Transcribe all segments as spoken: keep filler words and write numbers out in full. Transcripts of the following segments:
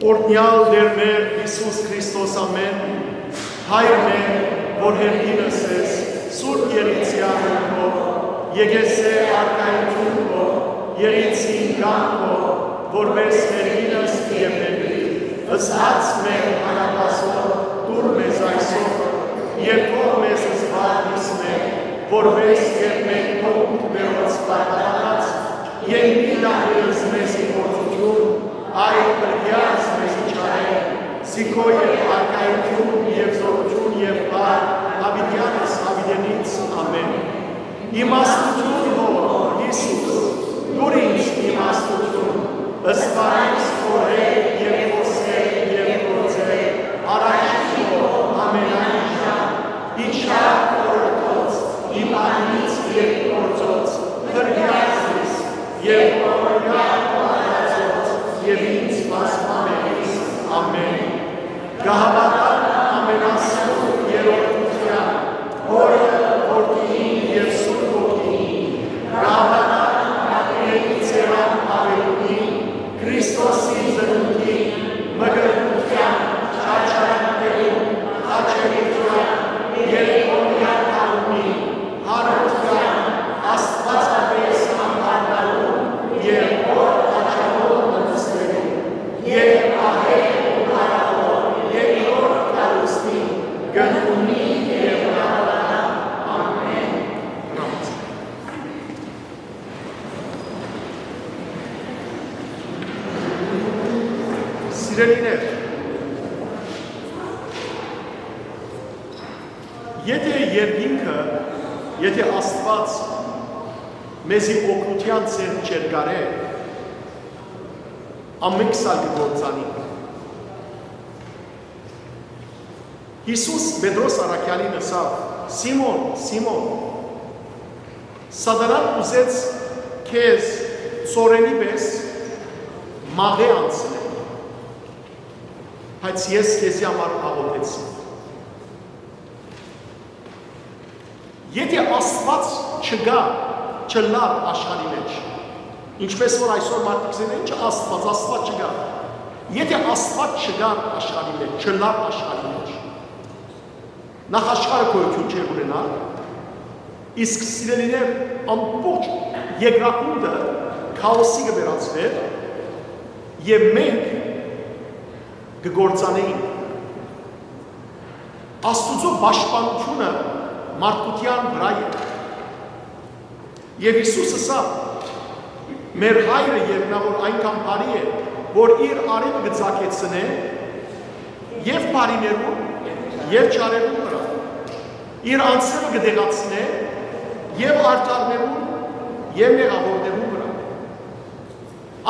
Օրհնեալ Տէր մեր Յիսուս Քրիստոս, ամէն։ Հայր մեր, որ հեռգինս ես, Սուրբ Եղիցեան քո, եկեղեցի արքայութիւն քո, եղիցին կան քո, որպես հեռգինս եւ հեռի, ըսած մեր հանապազոր, տուր մեզ այսօր, եւ թող մեզ զբաղ դիսներ, որպես եւ մենք թողունք մերոց պարտականած, եւ մի տանիլ մեզի գործութիւն, այլ փրկեաց մեզի չարէն, զի քո եւ արքայութիւն եւ զօրութիւն եւ բար, յաւիտեանս յաւիտենից, ամէն։ Իմաստութիւն հո, Յիսուս, տուր ինձ իմաստութիւն, սպանես խորհեր եւ խոսել եւ գործել, առաջին հո, ամենայն ժամ, իջա խորհրդոց, իմ անից եւ գործոց, փրկեաց ինձ, եւ օրհնեալ քո արածոց, եւ ինձ բազմաբերես, ամէն։ Կը հաւատամ ամենասուրբ երրորդութեան, Հօրը, Որդիին եւ Սուրբ Հոգիին, կը հաւատամ Պատրիարքի Ծերան աւելունին, Քրիստոսի ծնունդին, մկրտութեան, չարչարանքներուն, խաչերութեան, երեք օրեան դարումին, յարութեան, Աստուածապէս անդառնալուն եւ Հօր աջակցողը մնացնելու, եւ ահէ ու փառաւոր երկրորդ կառուցնին կ'ընդունի եւ կ'անալան։ Ամէն։ Սիրելիներ, եթէ երկինքը, եթէ Աստուած մեզի օգնութեան ձեռք չերկարէ, ամենքս ալ կը կործանինք։ Յիսուս Պետրոս առաքեալին ըսաւ. «Սիմոն, Սիմոն, Սատանան ուզեց քեզ ծորենի պէս մաղէ անցնել, բայց ես քեզի համար աղօթեցի»։ Եթէ Աստուած չկայ, չըլլար աշխարհի մէջ, ինչպէս որ այսօր մարդիկ կ'ըսեն, «Ի՞նչ Աստուած, Աստուած չկայ»։ Եթէ Աստուած չկար աշխարհի մէջ, չըլլար աշխարհի մէջ, նախ աշխարհը գոյութիւն չէր ունենար, իսկ, սիրելիներ, ամբողջ երկրագունդը քաոսի կը վերածուէր եւ մենք կը կործանէինք։ Աստուծոյ պաշտպանութիւնը մարդկութեան վրայ է։ Եւ Յիսուս ըսաւ. «Մեր Հայրը երկնաւոր այնքան բարի է, որ իր արեւը կը ծագեցնէ եւ բարիներուն, եւ չարերուն վրայ։ Իր անձրեւը կը տեղացնէ եւ արդարներուն, եւ մեղաւորներուն վրայ»։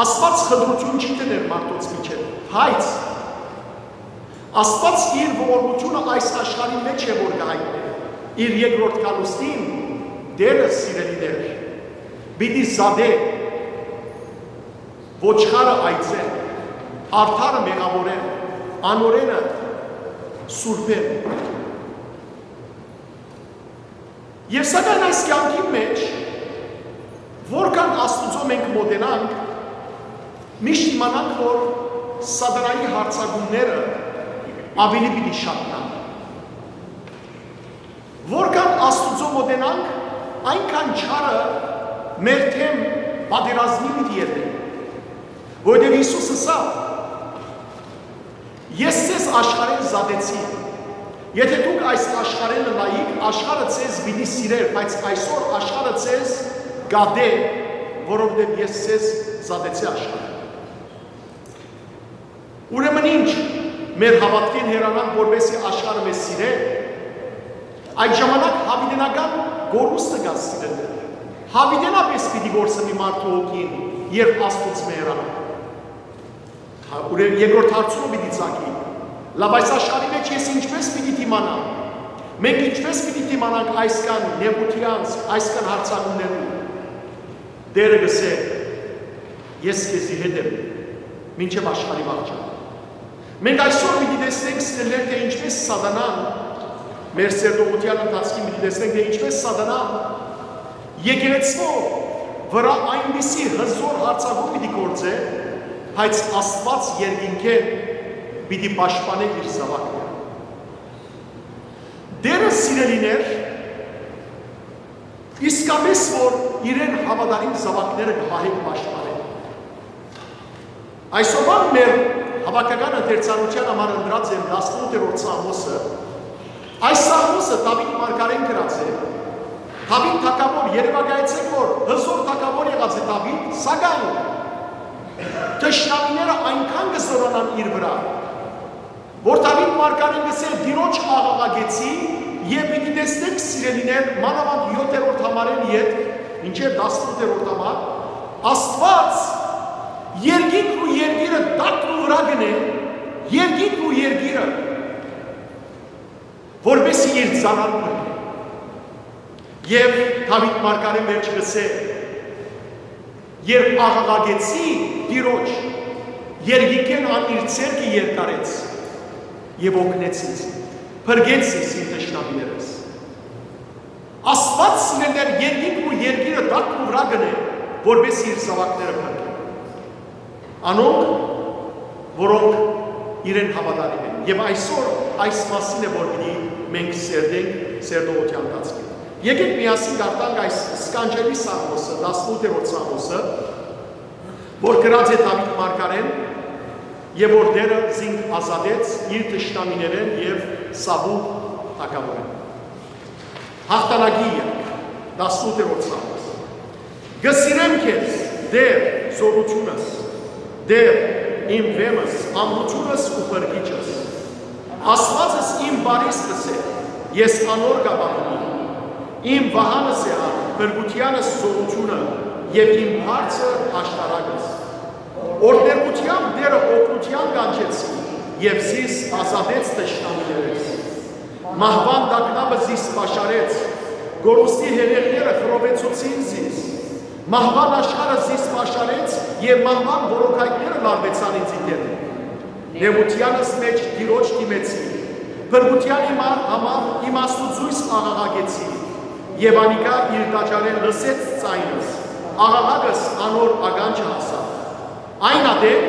Աստուած խտրութիւն չի դներ մարդոց միջեւ, բայց Աստուած իր ողորմութիւնը այս աշխարհին մէջ է որ կը հայտնէ։ Իր երկրորդ գալուստին Տէրը, սիրելիներ, պիտի զատէ ոչխարը այծեն, արդարը մեղաւորեն, անօրէնը սուրբեն։ Եւ սակայն այս կեանքին մէջ, որքան Աստուծոյ մենք մօտենանք, միշտ իմանանք, որ Սատանայի յարձակումները աւելի պիտի շատնան։ Որքան Աստուծոյ մօտենանք, այնքան չարը մեր դէմ պատերազմի պիտի ելլի։ Որովհետեւ Յիսուս ըսաւ. «Ես ձեզ աշխարհէն զատեցի։ Եթէ դուք այս աշխարհէն ըլլայիք, աշխարհը ձեզ պիտի սիրէր, բայց այսօր աշխարհը ձեզ կատէ, որովհետեւ ես ձեզ զատեցի աշխարհէն»։ Ուրեմն ի՞նչ, մեր հաւատքէն հեռանանք, որպէս զի աշխարհը մեզ սիրէ։ Այդ ժամանակ յաւիտենական կորուստը կ'ասցնեն։ Յաւիտենապէս պիտի կորսնի մարդու հոգին, երբ Աստուծմէ հեռանայ։ Հա, ուրեմն երկրորդ հարցումը պիտի ծագի. «Լավ, այս աշխարհի մէջ ես ինչպէս պիտի դիմանամ։ Մենք ինչպէս պիտի դիմանանք այսքան նեղութեանց, այսքան յարձակումներու»։ Տէրը կ'ըսէ. «Ես քեզի հետ եմ, մինչեւ աշխարհի վախճան»։ Մենք այսօր պիտի տեսնենք, սիրելիներ, թէ ինչպէս Սատանան, մեր սերտողութեան ընթացքին պիտի տեսնենք, թէ ինչպէս Սատանան եկեղեցւոյ վրայ այնպիսի հզօր յարձակում պիտի գործէ, բայց Աստուած երկինքէն պիտի պաշտպանէ իր զաւակները։ Տէրը, սիրելիներ, իսկապէս որ իրեն հաւատարիմ զաւակները կը պահէ, կը պաշտպանէ։ Այսօրուան մեր հաւաքական ընթերցանութեան համար ընտրած եմ տասնութերորդ Սաղմոսը։ Այս Սաղմոսը Դաւիթ մարգարեն գրած է։ Դաւիթ թագաւոր, երեւակայեցէք որ հզօր թագաւոր եղած է Դաւիթ, սակայն թշնամիները այնքան կը զօրանան իր վրայ, որ Դաւիթ մարգարեն կ'ըսէ. «Տիրոջ աղաղակեցի», եւ պիտի տեսնենք, սիրելիներ, մանաւանդ յոթերորդ համարէն յետ մինչեւ տասնութերորդ համար, Աստուած երկինքն ու երկիրը տակն ու վրայ կ'ընէ, երկինքն ու երկիրը, որպեսզի իր ծառան փրկէ։ Եւ Դաւիթ մարգարեն վերջ կ'ըսէ. «Երբ աղաղակեցի Տիրոջ, երկինքէն ան իր ձեռքը երկարեց եւ օգնեց ինձ, փրկեց ինձ իմ թշնամիներէս»։ Աստուած, սիրելիներ, երկինքն ու երկիրը տակն ու վրայ կ'ընէ, որպեսզի իր զաւակները փրկէ։ Անոնք, որոնք իրեն հաւատարիմ են։ Եւ այսօր այս մասին է, որ պիտի մենք սերտենք սերտողութեան ընթացքին։ Եկեք միասին կարդանք այս սքանչելի Սաղմոսը, տասնութերորդ Սաղմոսը, որ գրած է Դաւիթ մարգարեն, եւ որ Տէրը զինք ազատեց իր թշնամիներէն եւ Սաւուլ թագաւորէն։ Յաղթանակի երգ, տասնութերորդ Սաղմոս։ Կը սիրեմ քեզ, Տէր, զօրութիւնս, Տէր, իմ վէմս, ամրութիւնս ու փրկիչս։ Աստուածս իմ բարիս կ'ըսէ, ես անոր կ'ապահովիմ։ Իմ վահանս է ան, փրկութեանս զօրութիւնը եւ իմ բարձր աշտարակս։ Օրհներգութեամբ Տէրը օգնութեան կանչեցի եւ զիս ազատեց թշնամիներէս։ Մահուան տագնապը զիս պաշարեց, կորուստի հեղեղները խռովեցուցին զիս։ Մահուան աշխարհը զիս պաշարեց եւ մահուան որոքայթները լարուեցան ինծի դէմ։ Նեղութեանս մէջ Տիրոջ դիմեցի, փրկութեան իմ ա-, համար իմ Աստուծոյս աղաղակեցի, եւ անիկա իր տաճարէն լսեց ձայնս, աղաղակս անոր ականջը հասաւ։ Այն ատեն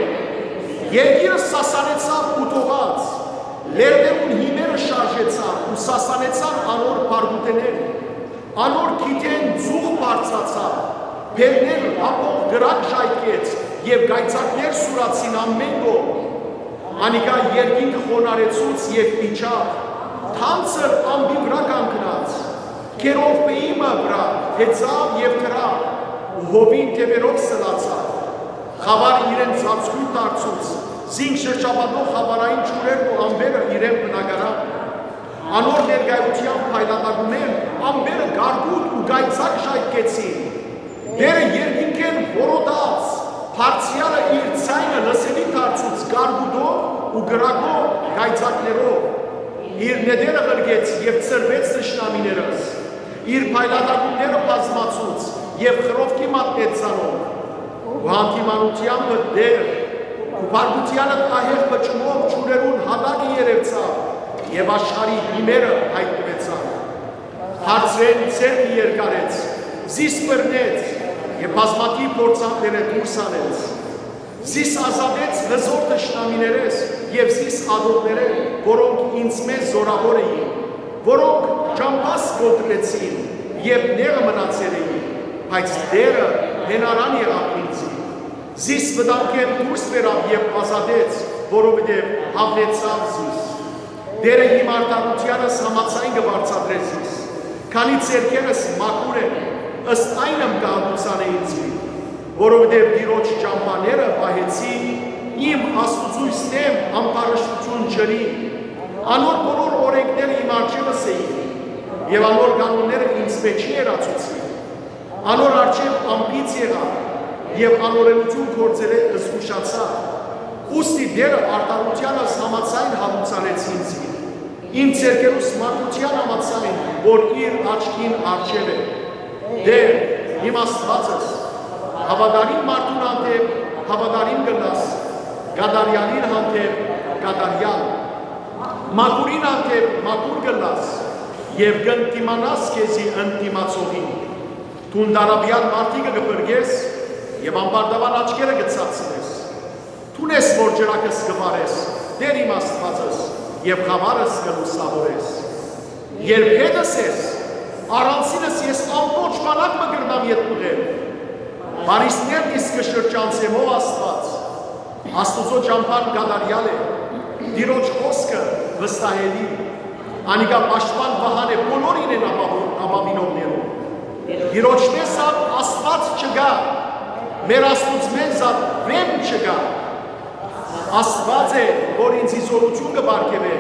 երկիրը սասանեցաւ ու դողաց, լեռներուն հիմերը շարժեցան ու սասանեցան անոր բարկութենէն։ Անոր քիթէն ծուխ բարձրացաւ, բերներ ափող կրակ ժայթքեց եւ կայծակներ սուրացին ամէն կողմ։ Անիկա երկինքը խոնարհեցուց եւ իջաւ, թանձր ամպի վրայ կանգնած, քերովբեի մը վրայ հեծաւ եւ կրաւ ու հովին թեւերով սլացաւ։ Խաւարը իրեն ծածկոյթ դարձուց, զինք շրջապատող խաւարային ջուրերն ու ամպերը իրեն բնակարան։ Անոր ներկայութեան փայլատակումէն ամպերը կարկուտ ու կայծակ ժայթքեցին։ Տէրը երկինքէն որոտաց, բարձրեալը իր ձայնը լսելի դարձուց կարկուտով ու կրակով, կայծակներով։ Իր նետերը ղրկեց եւ ցրուեց թշնամիներս։ Իր փայլատակումները բազմացուց եւ խռովքի մատնեց զանոնք։ Ու յանդիմանութեամբը Տէր, քու փառքութեանդ ահեղ փչումով ջուրերուն յատակը երեւցաւ եւ աշխարհի հիմերը յայտնուեցան։ Բարձրէն ձեռքը երկարեց, զիս բռնեց եւ բազմաթիւ փորձանքներէ դուրս հանեց։ Զիս ազատեց հզօր թշնամիներէս եւ զիս ատողներէն, որոնք ինձմէ զօրաւոր էին, որոնք ճամբաս կոտրեցին եւ նեղը մնացեր էին, բայց Տէրը յենարան եղաւ ինծի։ Զիս վտանգէն դուրս բերաւ եւ ազատեց, որովհետեւ յաւնեցաւ զիս։ Տէրը իմ արդարութեանս համաձայն կը վարձատրէ զիս, քանի ձեռքերս մաքուր են, ըստ այն ըմ կը հատուցանէ ինծի, որովհետեւ Տիրոջ ճամբաները պահեցի, իմ Աստուծոյս դէմ ամբարշտութիւն չըլի։ Անոր բոլոր օրէնքները իմ առջեւս էին, եւ անոր կանոնները ինձ մէջ յերացուցին։ Անոր առջեւ ամպից եղայ եւ անօրէնութիւն գործելէ զգուշացայ։ Ուստի Տէրը արդարութեանս համաձայն հատուցանեց ինձի, իմ ձեռքերուս մաքրութեան համաձայն, որ իր աչքին առջեւ է։ Տէր, իմ Աստուածս, հաւատարիմ մարդուն հանդէպ հաւատարիմ կ'ըլլաս, կատարեալին հանդէպ կատարեալ, մաքուրին հանդէպ մաքուր կ'ըլլաս եւ կ'ընդդիմանաս քեզի ընդդիմացողին։ Դուն տառապեալ մարդիկը կը փրկես եւ ամբարտաւան աչքերը կը ցածնես։ ես որ ճրագս կը վառես, Տէր իմ Աստուածս, եւ խաւարս կը լուսաւորես։ Երբ հետս ես, առանցինս ես ամբողջ բանակ մը կրնամ ետ մղել։ Պարիսներն իսկ կը շրջանցեմ, ով Աստուած։ Աստուծոյ ճամբան կատարեալ է, Տիրոջ խօսքը վստահելի։ Անիկա պաշտպան վահան է բոլոր իրեն ապաւինողներուն։ Տիրոջմէ զատ Աստուած չկայ, մեր Աստուծմէ զատ վէմ չկայ։ Աստուած է, որ ինձի զօրութիւն կը պարգեւէ,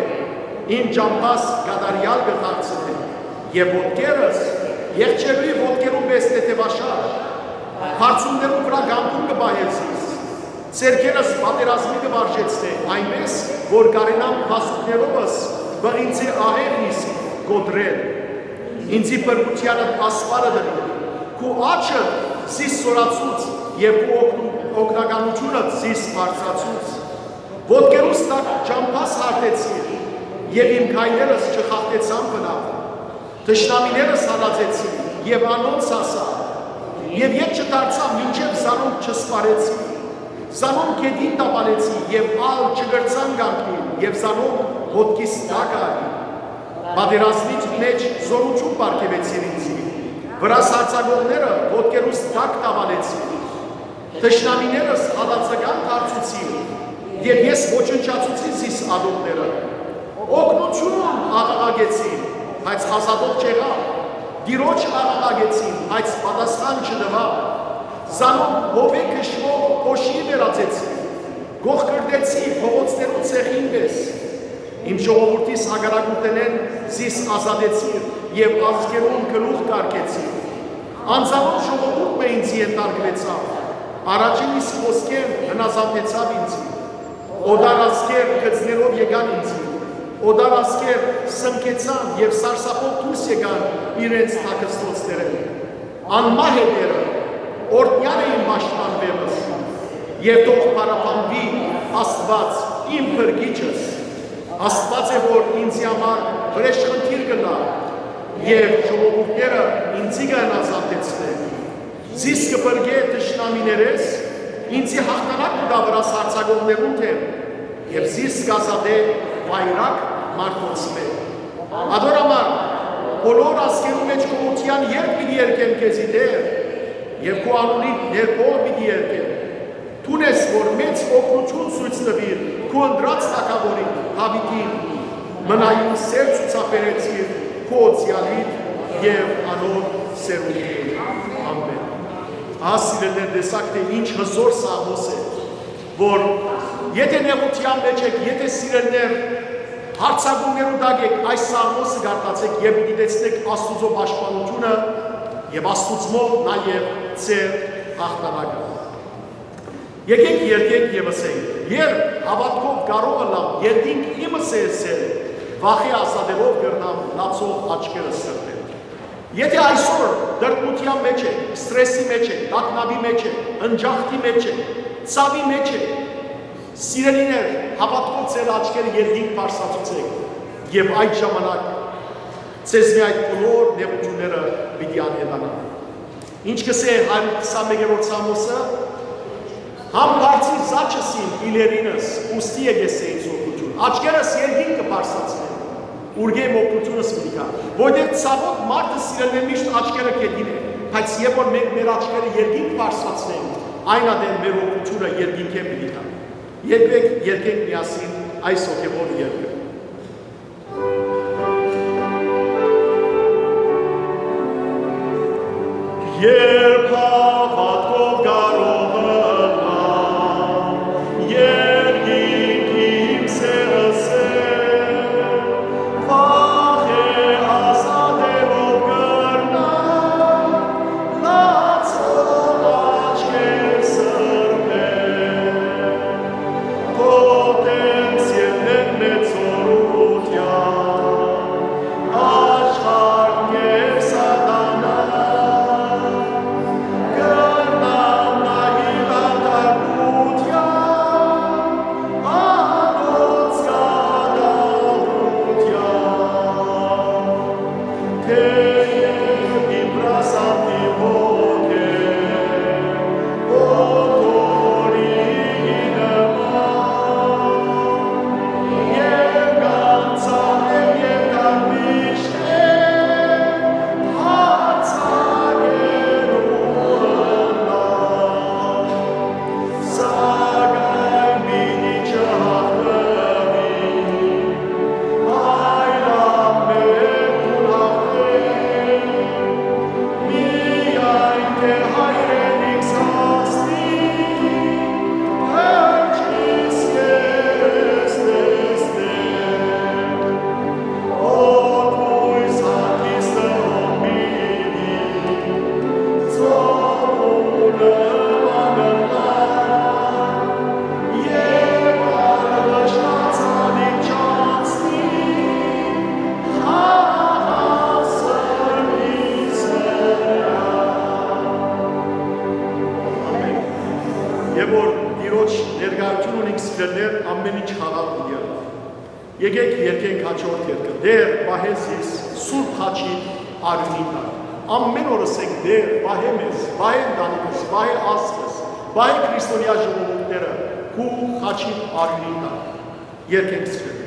իմ ճամբաս կատարեալ կը դարձնէ, եւ ոտքերս եղջերուի ոտքերուն պէս թեթեւաշարժ, բարձուններուն վրայ կամբուն կը պահէ զիս, ձեռքերս պատերազմի կը վարժեցնէ, այնպէս որ կարենամ բազուկներովս բղինձի աղերն իսկ կոտրել։ Ինձի փրկութեանդ ասպարը դրի, քու աջդ զիս զօրացուց եւ քու օգնականութիւնդ զիս բարձրացուց։ Ոտքերուս տակ ճամբաս հարթեցիր, եւ իմ քայլերս չխախտեցան բնաւ։ Թշնամիներս հալածեցի եւ անոնց հասա, եւ ետ չդարձայ, մինչեւ զանոնք չսպարեցի։ Զանոնք գետին տապալեցի եւ ալ չկրցան կանգնիլ, եւ զանոնք ոտքիս տակը ալին։ Պատերազմի մէջ զօրութիւն պարգեւեցիր ինձի, վրաս յարձակողները ոտքերուս տակ տապալեցի։ Թշնամիներս հալածական դարձուցին, եւ ես ոչնչացուցի զիս ատողները։ Օգնութիւն աղաղակեցին, բայց հաստատող չեղաւ։ Տիրոջ աղաղակեցին, բայց պատասխան չտուաւ։ Զանոնք հովէ քշուող փոշի վերածեցի, կոխկրտեցի փողոցներու ցեխին պէս։ Իմ ժողովուրդիս հակառակութենէն զիս ազատեցիր եւ ազգերուն գլուխ կարգեցիր։ Անձաւով ժողովուրդ մը ինձի յետարկուեցաւ, առաջին իսկ խոսքէն հնազանդեցաւ ինձի։ Օտար ազգեր գծներով եկան ինձի, օտար ազգեր սնկեցան եւ սարսափով դուրս եկան իրենց թաքստոցներէն։ Անմահ է Տէրը, օրհնեալ է իմ պաշտպան վէմս, եւ թող փառաբանուի Աստուած, իմ փրկիչս։ Աստուած է, որ ինձի համար վրէժ խնդիր կ'ըլլայ, եւ ժողովուրդները ինձի կը հնազանդեցնեն։ Զիս կը փրկէ թշնամիներէս, ինձի յաղթանակ կու տայ վրաս յարձակողներուն դէմ, եւ զիս կ'ազատէ վայրագ մարդոցմէ։ Ատոր համար բոլոր ազգերուն մէջ գովութեան երգ պիտի երգեն քեզի, Տէր, եւ քու անունիդ ներբով պիտի երգեն։ Դուն ես, որ մեծ օգնութիւն ցոյց տուիր քու ընտրած թագաւորին Դաւիթին, մնայուն սեր ցուցաբերեցիր քու օծեալիդ եւ անոր սերունդին։ Ամէն։ Ահա, սիրելիներ, տեսաք թէ ինչ հզօր Սաղմոս է, որ եթէ նեղութեան մէջ էք, եթէ, սիրելիներ, յարձակումներու տակ էք, այս Սաղմոսը կարդացէք եւ պիտի տեսնէք Աստուծոյ պաշտպանութիւնը եւ Աստուծմով նաեւ ձեր յաղթանակը։ Եկէք երգենք եւ ըսենք. «Երբ հաւատքով կարող ըլլամ երկինք իմս է ըսել, վախէ ազատելով կրնամ լացող աչքերս սրբել»։ Եթէ այսօր դրդմութեան մէջ եք, սթրեսի մէջ եք, տագնապի մէջ եք, ընջախտի մէջ եք, ցաւի մէջ եք, սիրելիներ, հաւատքով ձեր աչքերը երկինք բարձրացուցէք եւ այդ ժամանակ ձեզմէ այդ բոլոր նեղութիւնները պիտի անհետանան։ Ինչ կ'ըսէ հարիւր քսանմէկերորդ Սաղմոսը. «Համ բարձիր զաչս իմ իլերինս, ուստի եկէ սեին զօգնութիւն։ Աչքերս երկինք կը բարձրացնեմ, ուրկէ իմ օգնութիւնս պիտի գայ»։ Որտեղ ցաւոտ մարդը, սիրելիներ, միշտ աչքերը գետին է, բայց երբ որ մենք մեր աչքերը երկինք բարձրացնենք, այն ատեն մեր օգնութիւնը երկինքէն պիտի գայ։ Երբեք երգենք միասին այս հոգեւոր երգը։ Երբ հաւատքով կարող ըլլամ, երկինք իմ սերս է, վախէ ազատելով կրնամ լացող աչքեր սրբել, քո դէմ սիրտեն մեծ Ներկայութիւն ունինք, սիրելիներ, ամէն ինչ խաղաղ կը եղայ։ Եկէք երգենք հաջորդ երգը. «Տէր, պահէ զիս սուրբ խաչի արիւնին տակ»։ Ամէն օր ըսենք. «Տէր, պահէ մեզ, պահէ ընտանիքս, պահէ ազգս, պահէ քրիստոնեայ ժողովուրդները քու խաչի արիւնին տակ»։ Երգենք, սիրելիներ։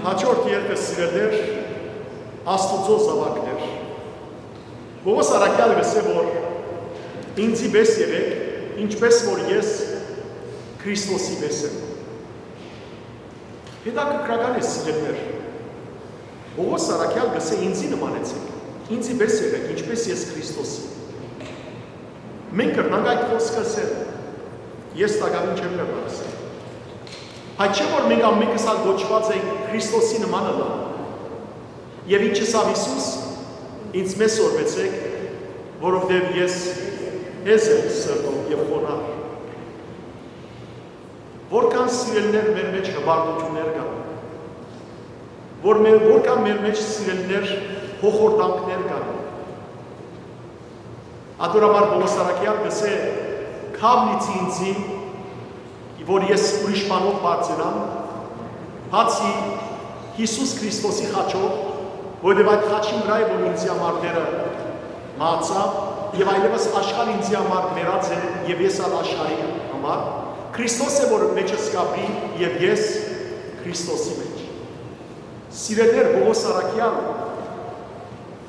Հաջորդ երգը, սիրելիներ, Աստուծոյ զաւակներ։ Պօղոս առաքեալ կ'ըսէ, որ ինծի պէս եղէք, ինչպէս որ ես Քրիստոսի պէս եմ։ Հետաքրքրական է, սիրելիներ։ Պօղոս առաքեալ կ'ըսէ. «Ինծի նմանեցէք, ինծի պէս եղէք, ինչպէս ես Քրիստոսի»։ Մենք կրնանք այդ խօսքը ըսել։ Ես տակաւին չեմ կրնար ըսել։ Բայց չէ՞ որ մենք ամէնքս ալ կոչուած ենք Քրիստոսի նման ըլլալ։ Եւ ինչ ըսաւ Յիսուս. «Ինձմէ սորվեցէք, որովհետեւ ես հեզ եմ սրտով եւ խոնարհ»։ Որքան, սիրելիներ, մեր մէջ հպարտութիւններ կան, որ մեր, որքան մեր մէջ, սիրելիներ, հոխորտանքներ կան։ Ատոր համար Պօղոս առաքեալ կ'ըսէ. «Քաւ լիցի ինծի, որ ես ուրիշ բանով բարձրանամ, բացի Յիսուս Քրիստոսի խաչով, որովհետեւ այդ խաչին վրայ է, որ ինձի համար Տէրը մահացաւ, եւ այլեւս աշխարհ ինձի համար մեռած է, եւ ես ալ աշխարհի համար։ Քրիստոս է, որ մեջս կ'ապրի, եւ ես Քրիստոսի մէջ»։ Սիրելիներ, Պօղոս առաքեալ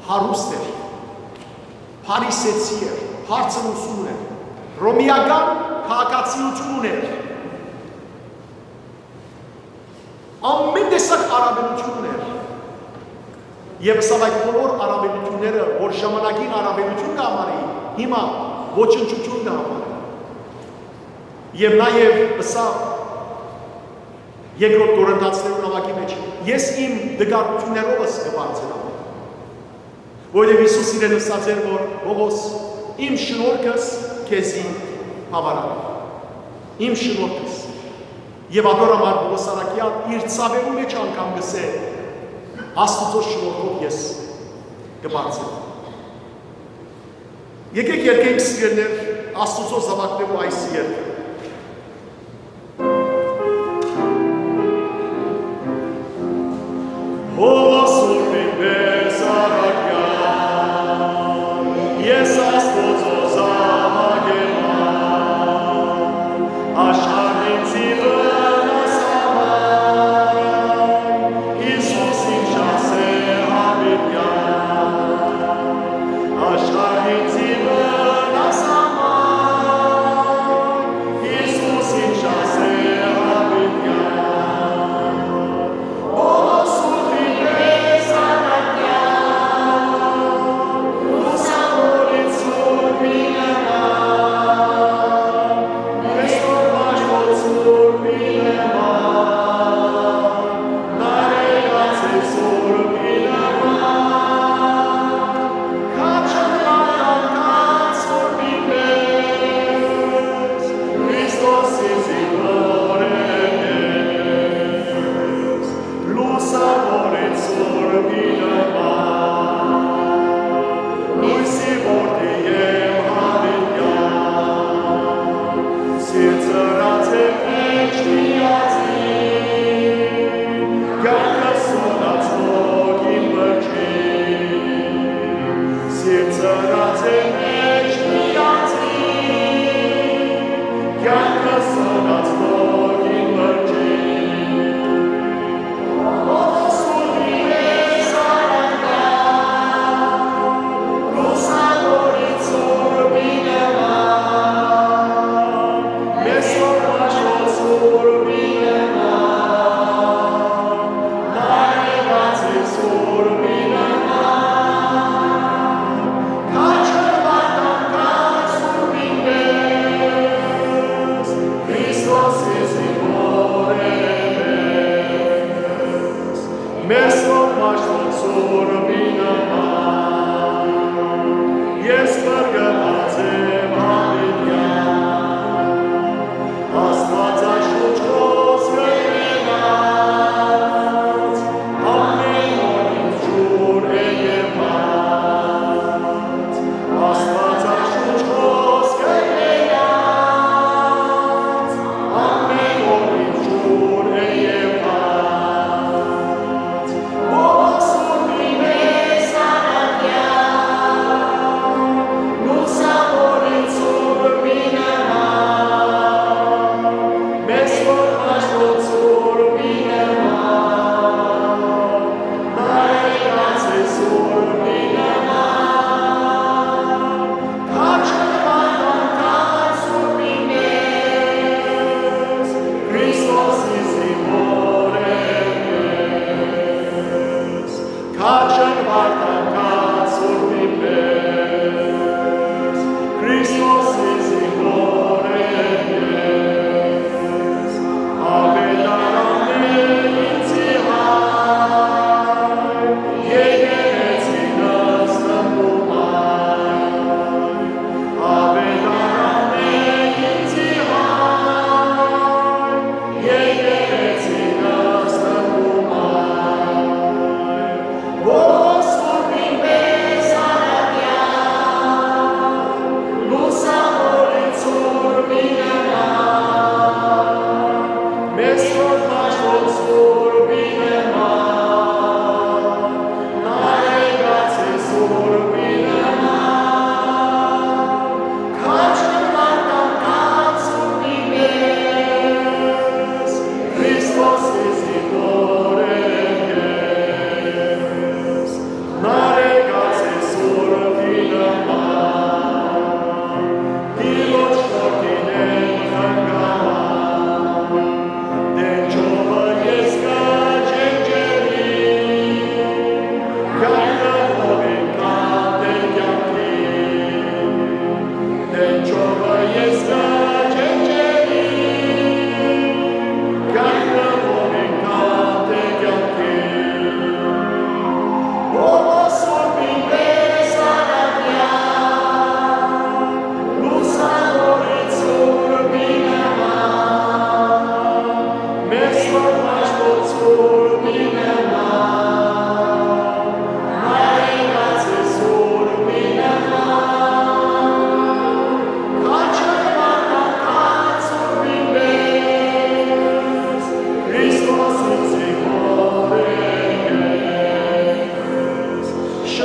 հարուստ էր, փարիսեցի էր, բարձր ուսում ունէր, հռոմէական քաղաքացիություն ունէր, ամէն տեսակ առաւելութիւն ունէր։ Եւ ըսաւ. «Այդ բոլոր առաւելութիւնները, որ ժամանակին առաւելութիւն կը համարէի, հիմա ոչնչութիւն կը համարեմ»։ Եւ նաեւ ըսաւ Երկրորդ Կորինթացիներուն աւագի մէջ. «Ես իմ տկարութիւններովս կը բարձրանամ»։ Որովհետեւ Յիսուս իրեն ըսած էր որ, Պողոս, իմ շնորհքս քեզի բաւարարի։ Իմ շնորհքս։ Եւ ատոր համար Պողոս Արաքեալ իր ցաւերու մէջ անգամ կ'ըսէ. Աստուծոյ շնորհքով ես կը բարձրեմ։ Եկէք երգենք, սիրելիներ, Աստուծոյ զաւակներու այս երգը։ Հովասուրբին պէս առաքեալ, ես Աստուծոյ զաւակ եմ, աշխարհին ձիւը նասամայ, Յիսուս իմ շասե յաւիտեան, աշխարհին ձիւը նասամայ, Յիսուս իմ շասե յաւիտեան։ Քրիստոսի զինուորներս, լուսաւորեց սուրբի նման, լոյսի որդի եմ յաւիտեան, սիրտ ծռած է մէջ միածին, կեանքը սունած հոգին մրջին, սիրտ ծռած է մէջ միածին, կեանքը սունած հոգին մրջին։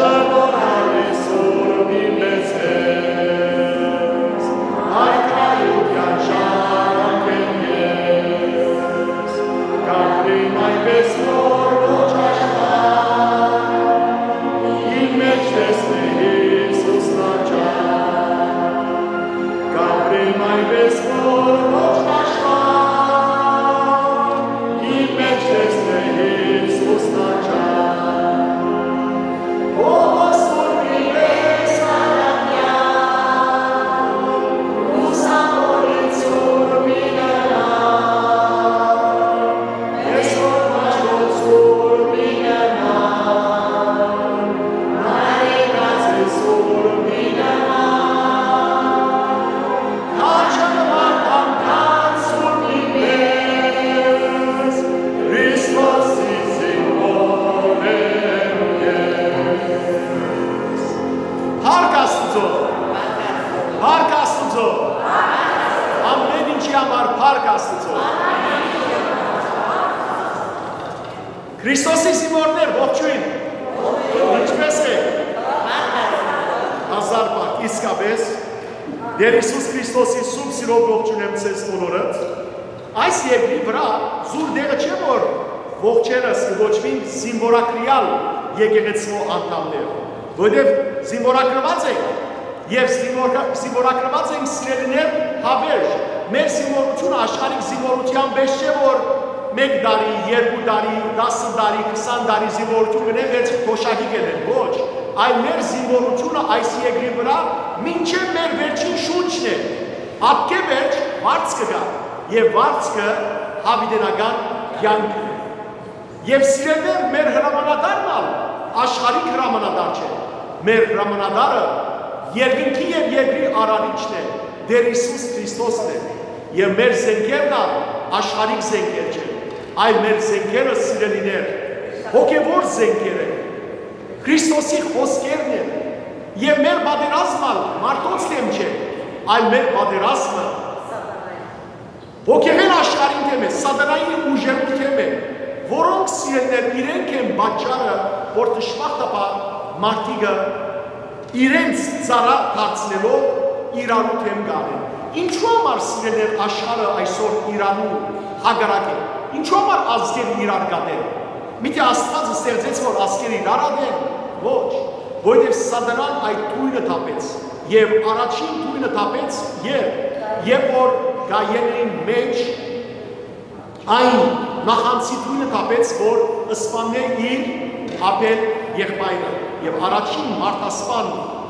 Որ ալի սուրբ իմ մեծ ես, հայկայութեան ժառանգ եմ ես, կապրիմ այնպես որ ոչ աշխարհ, իմ մէջ տեսնի Յիսուս լաճան, կապրիմ այնպես որ ոչ աշխարհ, իմ մէջ տեսնի Յիսուս լաճան։ Փառք Աստուծոյ։ Փառք Աստուծոյ։ Ամէն ինչի համար փառք Աստուծոյ։ Քրիստոսի զինուորներ, ողջոյն։ Ինչպէս է։ Հազար փառք, իսկապէս։ Տէր Յիսուս Քրիստոսի սուրբ սիրով ողջունեմ ձեզ բոլորը։ Այս երկրի վրայ զուր տեղը չէ, որ ողջերս կը կոչուին զինուորագրեալ եկեղեցւոյ անդամներ, որովհետեւ զինուորագրուած ենք եւ զինուորգա-, զինուորագրուած ենք, սիրելիներ, հավերժ։ Մեր զինուորությունը աշխարհիկ զինուորութեան պէս չէ, որ մէկ տարի, երկու տարի, տասը տարի, քսան տարի զինուորութիւն կ'ընեն, վերջ թոշակի կ'ընեն։ Ոչ, այլ մեր զինուորությունը այս երկրի վրայ մինչեւ մեր վերջին շունչն է։ Ատկէ վերջ վարձքը կայ, եւ վարձքը յաւիտենական կեանքն է։ Եւ սիրելիներ, մեր հրամանատարն ալ աշխարհիկ հրամանատար չէ։ Մեր հրամանատարը երկնքի եւ երկրի արարիչն է, Տէր Յիսուս Քրիստոսն է։ Եւ մեր զէնքերն ալ աշխարհիկ զէնքեր չեն, այլ մեր զէնքերը, սիրելիներ, հոգեւոր զէնքեր են, Քրիստոսի խօսքերն են։ Եւ մեր պատերազմը ալ մարդոց դէմ չէ, այլ մեր պատերազմը հոգեղէն աշխարհին դէմ է, սատանային ուժերուն դէմ է, որոնք, սիրելիներ, իրենք են պատճառը, որ դժբախտաբար մարդիկը իրենց ծառայ դարձնելով իրարու դէմ կ'անեն։ Ինչո՞ւ համար, սիրելիներ, աշխարհը այսօր իրարու հակառակ է։ Ինչո՞ւ համար ազգերը իրար կատեն։ Միթէ Աստուած ստեղծեց, որ ազգերը իրար ատեն։ Ոչ, որովհետեւ սատանան այդ թոյնը թափեց, եւ առաջին թոյնը թափեց երբ, երբ որ Կայենին մէջ այն նախանձի թոյնը թափեց, որ սպաննէ իր Աբէլ եղբայրը, եւ առաջին մարդասպան,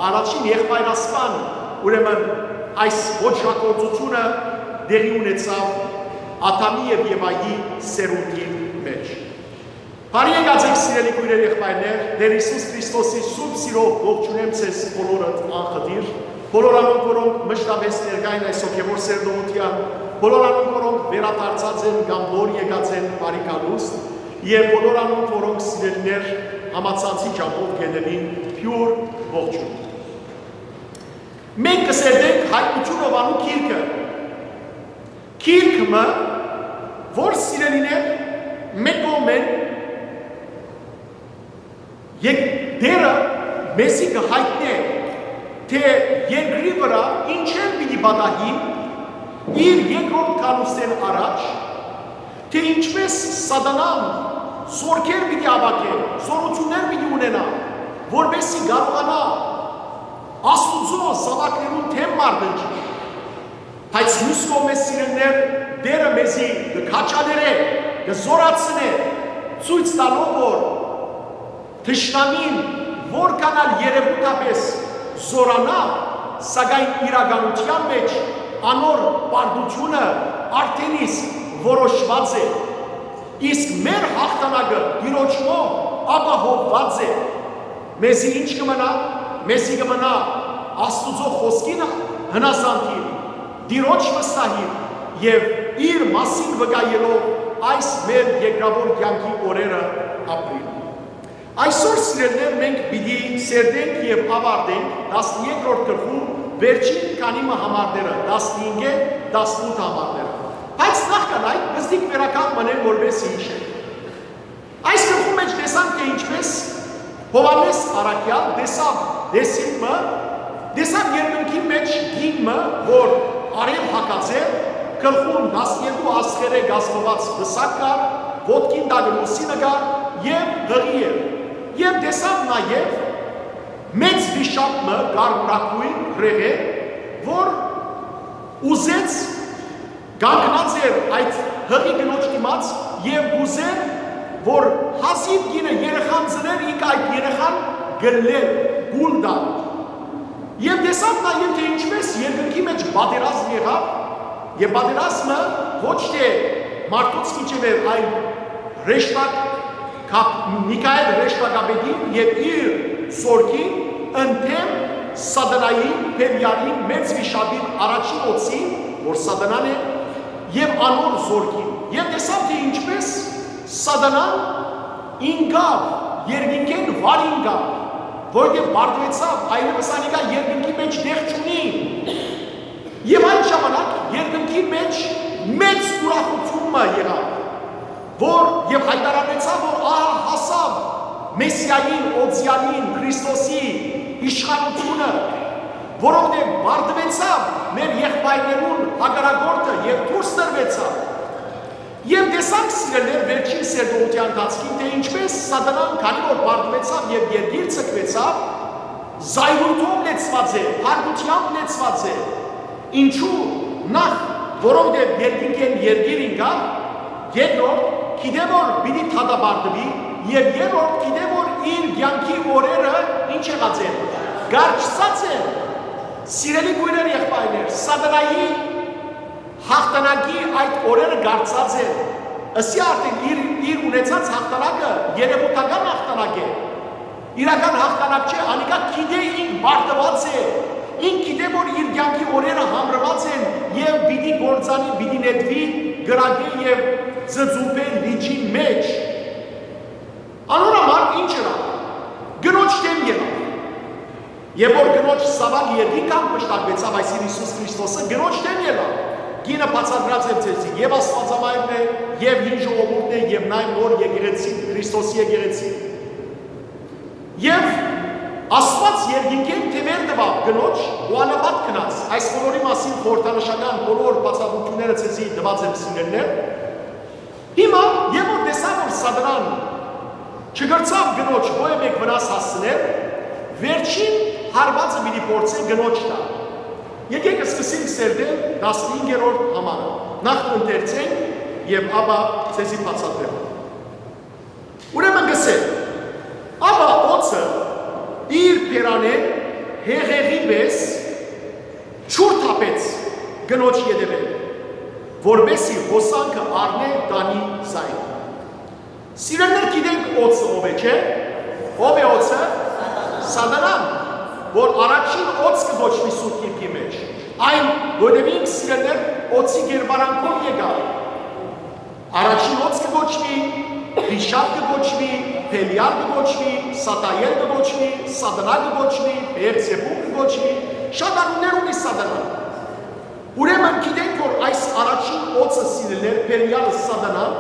առաջին եղբայրասպան, ուրեմն այս ոճրագործութիւնը տեղի ունեցաւ Ադամի եւ Եվայի սերունդին մէջ։ Բարի եկած եք, սիրելի քոյրեր, եղբայրներ, Տէր Յիսուս Քրիստոսի սուրբ սիրով ողջունեմ ձեզ բոլորդ անխտիր, բոլոր անոնք, որոնք մշտապէս ներկայ են այս հոգեւոր սերտողութեան, բոլոր անոնք, որոնք վերադարձած են կամ նոր եկած են, բարի գալուստ, եւ բոլոր անոնք, որոնք, սիրելիներ, համացանցի ճամբով կ'ետեւին, բիւր ողջոյն։ Մենք կը սերտենք Հայտնութիւն Յովհաննու գիրքը։ Գիրք մը, որ, սիրելիներ, մէկ կողմէն, եկ-, Տէրը մեզի կը յայտնէ, թէ երկրի վրայ ինչեր պիտի պատահին իր երկրորդ գալուստէն առաջ, թէ ինչպէս սատանան զօրքեր պիտի հաւաքէ, զօրութիւններ պիտի ունենայ, որպէս զի կարողանայ Աստուծոյ զաւակներուն դէմ մարտնչի։ Բայց միւս կողմէ, սիրելիներ, Տէրը մեզի կը քաջալերէ, կը զօրացնէ, ցոյց տալով, որ թշնամին որքան ալ երեւութապէս զօրանայ, սակայն իրականութեան մէջ անոր պարտութիւնը արդէն իսկ որոշուած է, իսկ մեր յաղթանակը Տիրոջմով ապահովուած է։ Մեզի ի՞նչ կը մնայ։ Մեզի կը մնայ Աստուծոյ խօսքին հնազանդիլ, Տիրոջ վստահիլ եւ իր մասին վկայելով այս մեր երկրաւոր կեանքի օրերը ապրիլ։ Այսօր, սիրելիներ, մենք պիտի սերտենք եւ աւարտենք տասներկրորդ գլխու վերջին քանի մը համարները, տասնհինգ է, տասնութ համարները։ Բայց նախքան այդ, պզտիկ վերականգ մնեմ, որպէս յիշենք։ Այս գլխու մէջ տեսանք, թէ ինչպէս Յովհաննէս առաքեալ տեսաւ տեսիլ մը, տեսաւ երկնքի մէջ կին մը, որ արեւ հագած էր, գլխուն տասներկու աստղերէ կազմուած պսակ կար, ոտքին տակը լուսինը կար եւ յղի էր։ Եւ տեսաւ նաեւ մեծ վիշապ մը կարմրագոյն հրեղէն, որ ուզեց, կանգնած էր այդ յղի կնոջ դիմաց եւ կ'ուզէր, որ հազիւ կինը երեխան ծնէր, ինք այդ երեխան կլլէր, կուլ տար։ Եւ տեսաւ նաեւ, թէ ինչպէս երկնքի մէջ պատերազմ եղաւ, եւ պատերազմը ոչ թէ մարդոց միջեւ էր, այլ հրեշտակ Քապ-, Միքայէլ հրեշտակապետին եւ իր զորքին ընդդեմ Սատանային, Բելիալին, մեծ վիշապին, առաջին օձին, որ Սատանան է, եւ անոր զորքին։ Եւ տեսաւ, թէ ինչպէս Սատանան ինկաւ, երկինքէն վար ինկաւ, որովհետեւ պարտուեցաւ, այլեւս անիկա երկինքի մէջ տեղ չունի։ Եւ այդ ժամանակ երկնքի մէջ մեծ ուրախութիւն մը եղաւ, որ եւ յայտարարեցաւ, որ ահա հասաւ Մեսիային, Օծեալին, Քրիստոսի իշխանութիւնը, որովհետեւ պարտուեցաւ մեր եղբայրներուն հակառակորդը եւ դուրս տրուեցաւ։ Եւ տեսանք, սիրելիներ, վերջին սերտողութեան ընթացքին, թէ ինչպէս Սատանան, քանի որ պարտուեցաւ եւ երկիր ձգուեցաւ, զայրույթով լեցուած է, փառքութեամբ լեցուած է։ Ինչու՞, նախ, որովհետեւ երկինքէն երկիր ինկաւ, երկրորդ, գիտէ որ պիտի դատապարտուի, եւ երրորդ, գիտէ որ իր կեանքի օրերը ինչ եղած են, կարճցած են։ Սիրելի քոյրեր, եղբայրներ, Սատանայի հաղթանակի այդ օրերը կարճցած են։ Ըսի արդեն իր, իր ունեցած հաղթանակը երևութական հաղթանակ է, իրական հաղթանակ չէ, անիկա գիտէ ինք պարտուած է, ինք գիտէ որ իր կեանքի օրերը համրուած են եւ պիտի կործանի, պիտի նետուի, կրակէ եւ ծծուփէ լիճին մէջ։ Անոր համար ինչ ըրաւ, կնոջ դէմ եղաւ։ Եւ որ կնոջ զաւակ երկինքէն պշտակուեցաւ, այսինքն Յիսուս Քրիստոսը, կնոջ դէմ եղաւ։ Կինը բացատրած եմ ձեզի, եւ Աստուածամայրն է, եւ հին ժողովուրդն է, եւ նաեւ նոր եկեղեցին, Քրիստոսի եկեղեցին։ Եւ Աստուած երկինքէն թեւեր տուաւ կնոջ ու անապատ գնաց։ Այս բոլորի մասին խորհրդանշական բոլոր բացատրութիւնները ձեզի տուած եմ, սիրելիներ։ Հիմա, եւ որ տեսայ որ Սատանան չկրցաւ կնոջ ոեւէ մէկ վնաս հասցնել, վերջին հարուածը պիտի փորձէ կնոջ տալ։ Եկէք սկսենք սերտել տասնհինգերորդ համարը, նախ ընթերցենք եւ ապա ձեզի բացատրեմ։ Ուրեմն կ'ըսէ. «Աբա օձը իր բերանէն հեղեղի պէս ջուր թափեց կնոջ ետեւէն, որպէս զի հոսանքը առնէ տանի զայն»։ Սիրելիներ, գիտենք օձը ով է, չէ՞։ Ո՞վ է օձը։ Սատանան, որ առաջին օձ կը կոչուի Սուրբ Գիրքի մէջ։ Այն, որովհետեւ ինք, սիրելիներ, օձի կերպարանքով եկաւ։ Առաջին օձ կը կոչուի, վիշապ կը կոչուի, Բելիալ կը կոչուի, Սատայել կը կոչուի, Սատանա կը կոչուի, Բեելզեբուլ կը կոչուի, շատ անուններ ունի Սատանան։ Ուրեմն գիտենք, որ այս առաջին օձը, սիրելիներ, Բելիալը, Սատանան,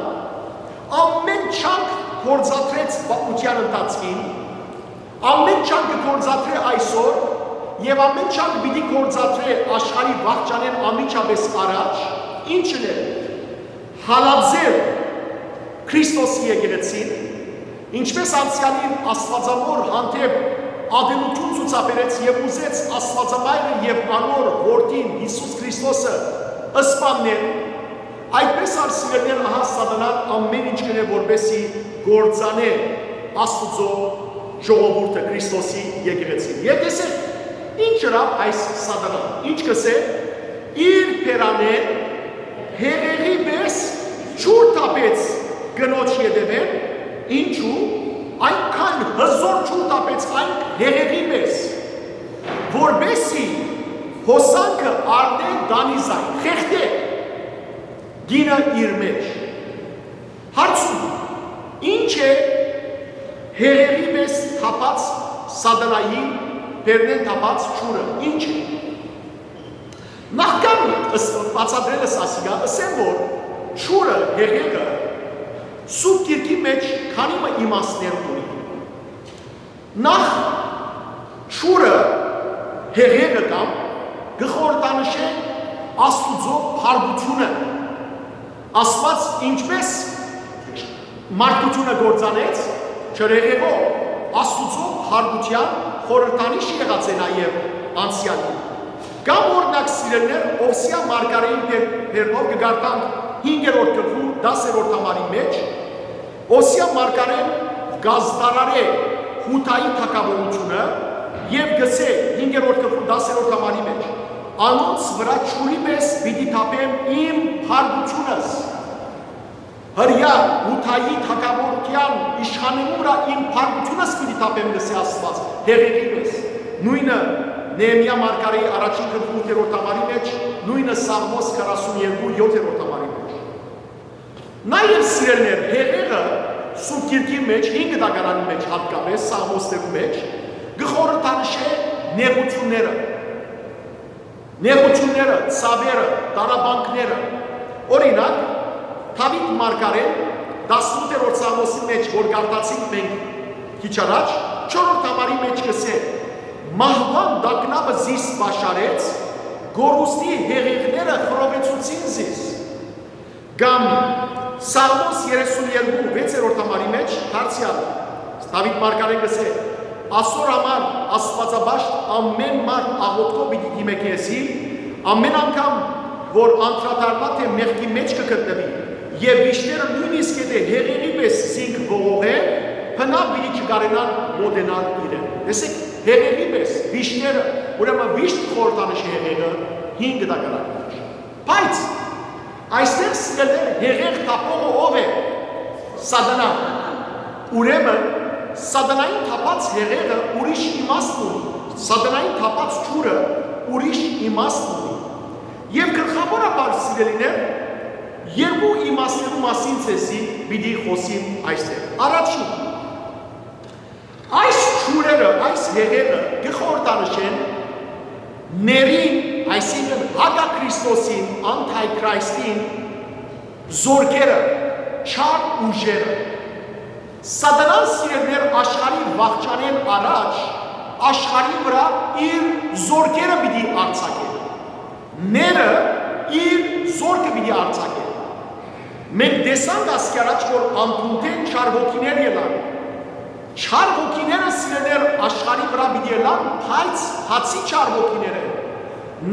ամէն ջանք գործադրեց պատմութեան ընթացքին, ամէն ջանք կը գործադրէ այսօր եւ ամէն ջանք պիտի գործադրէ աշխարհի վաղճանէն անմիջապէս առաջ, ինչն է, հալածել Քրիստոսի եկեղեցին, ինչպէս անցեալին Աստուածամոր հանդէպ ատելութիւն ցուցաբերեց եւ ուզեց Աստուածամայրը եւ անոր որդին Յիսուս Քրիստոսը սպաննել, այդպէս ալ, սիրելիներ, ահա Սատանան ամէն ինչ կ'ընէ, որպէս զի կործանէ Աստուծոյ ժողովուրդը, Քրիստոսի եկեղեցին։ Եւ տեսէք, ինչ ըրաւ այս Սատանան, ինչ կ'ըսէ, իր բերանէն հեղեղի պէս ջուր թափեց կնոջ ետեւէն, ինչու, այնքան հզօր ջուր թափեց այն հեղեղի պէս, որպէս զի հոսանքը առնէ տանի զայն, խեղդէ կինը իր մէջ։ Հարցում. ի՞նչ է հեղեղի պէս թափած Սատանայի բերնէն թափած ջուրը, ի՞նչ է։ Նախքան ըս-, բացատրելս ասիկա, ըսեմ որ ջուրը, հեղեղը Սուրբ Գիրքի մէջ քանի մը իմաստներ ունի։ Նախ, ջուրը, հեղեղը կամ կը խորհրդանշէ Աստուծոյ փառքութիւնը։ Աստուած ինչպէս մարդկութիւնը կործանեց ջրհեղեղով, Աստուծոյ փառքութեան խորհրդանիշ եղած է նաեւ անցեալին։ Կամ օրինակ, սիրելիներ, Ովսեայ մարգարէին բերնով կը կարդանք հինգերորդ գլխու տասերորդ համարի մէջ, Ովսեայ մարգարէն կ'ազդարարէ Յուդայի թագաւորութիւնը եւ կ'ըսէ հինգերորդ գլխու տասերորդ համարի մէջ. «Անոնց վրայ ջուրի պէս պիտի թափեմ իմ փառքութիւնս»։ Հրեայ Յուդայի թագաւորութեան իշխանին վրայ իմ փառքութիւնս պիտի թափեմ, կ'ըսէ Աստուած, հեղեղի պէս։ Նոյնը Նեհեմիա մարգարէի առաջին գլխու ութերորդ համարի մէջ, նոյնը Սաղմոս քառասուն երկու յոթերորդ համարի մէջ։ Նաեւ, սիրելիներ, հեղեղը Սուրբ Գիրքի մէջ, հին կտակարանի մէջ յատկապէս, Սաղմոսներու մէջ, կը խորհրդանշէ նեղութիւնները, նեղութիւնները, ցաւերը, տառապանքները։ Օրինակ, Դաւիթ մարգարէն տասնութերորդ Սաղմոսի մէջ, որ կարդացինք մենք քիչ առաջ, չորրորդ համարի մէջ կ'ըսէ. «Մահուան տագնապը զիս պաշարեց, կորուստի հեղեղները խռովեցուցին զիս»։ Կամ Սաղմոս երեսուն երկու վեցերորդ համարի մէջ դարձեալ Դաւիթ մարգարէն կ'ըսէ. «Ասոր համար, Աստուածապաշտ, ամէն մարդ աղօթքով պիտի դիմէ քեզի, ամէն անգամ որ անդրադառնայ թէ մեղքի մէջ կը գտնուի, եւ վիշտերը նոյնիսկ եթէ հեղեղի պէս զինք ողողեն, բնաւ պիտի չկարենան մօտենալ իրեն»։ Տեսեք, հեղեղի պէս, վիշտերը, ուրեմն վիշտ խորհրդանշ է հեղեղը հին կտակարանի մէջ։ Բայց այստեղ, սիրելիներ, հեղեղ թափողը ո՞վ է։ Սատանան։ Ուրեմն Սատանային թափած հեղեղը ուրիշ իմաստ ունի, Սատանային թափած ջուրը ուրիշ իմաստ ունի։ Եւ գլխաւորաբար, սիրելիներ, երկու իմաստներու մասին ձեզի պիտի խօսիմ այստեղ։ Առաջին, այս ջուրերը, այս հեղեղը կը խորհրդանշեն ներին, այսինքն հակաքրիստոսին, անթայքրայստին զորքերը, չար ուժերը։ Սատանան, սիրելիներ, աշխարհի վախճանէն առաջ աշխարհի վրայ իր զորքերը պիտի արձակէ, ները իր զորքը պիտի արձակէ։ Մենք տեսանք ասկի առաջ, որ անդունդէն չար ոգիներ ելան։ Չար ոգիները, սիրելիներ, աշխարհի վրայ պիտի ելան, բայց հացի չար ոգիներ են։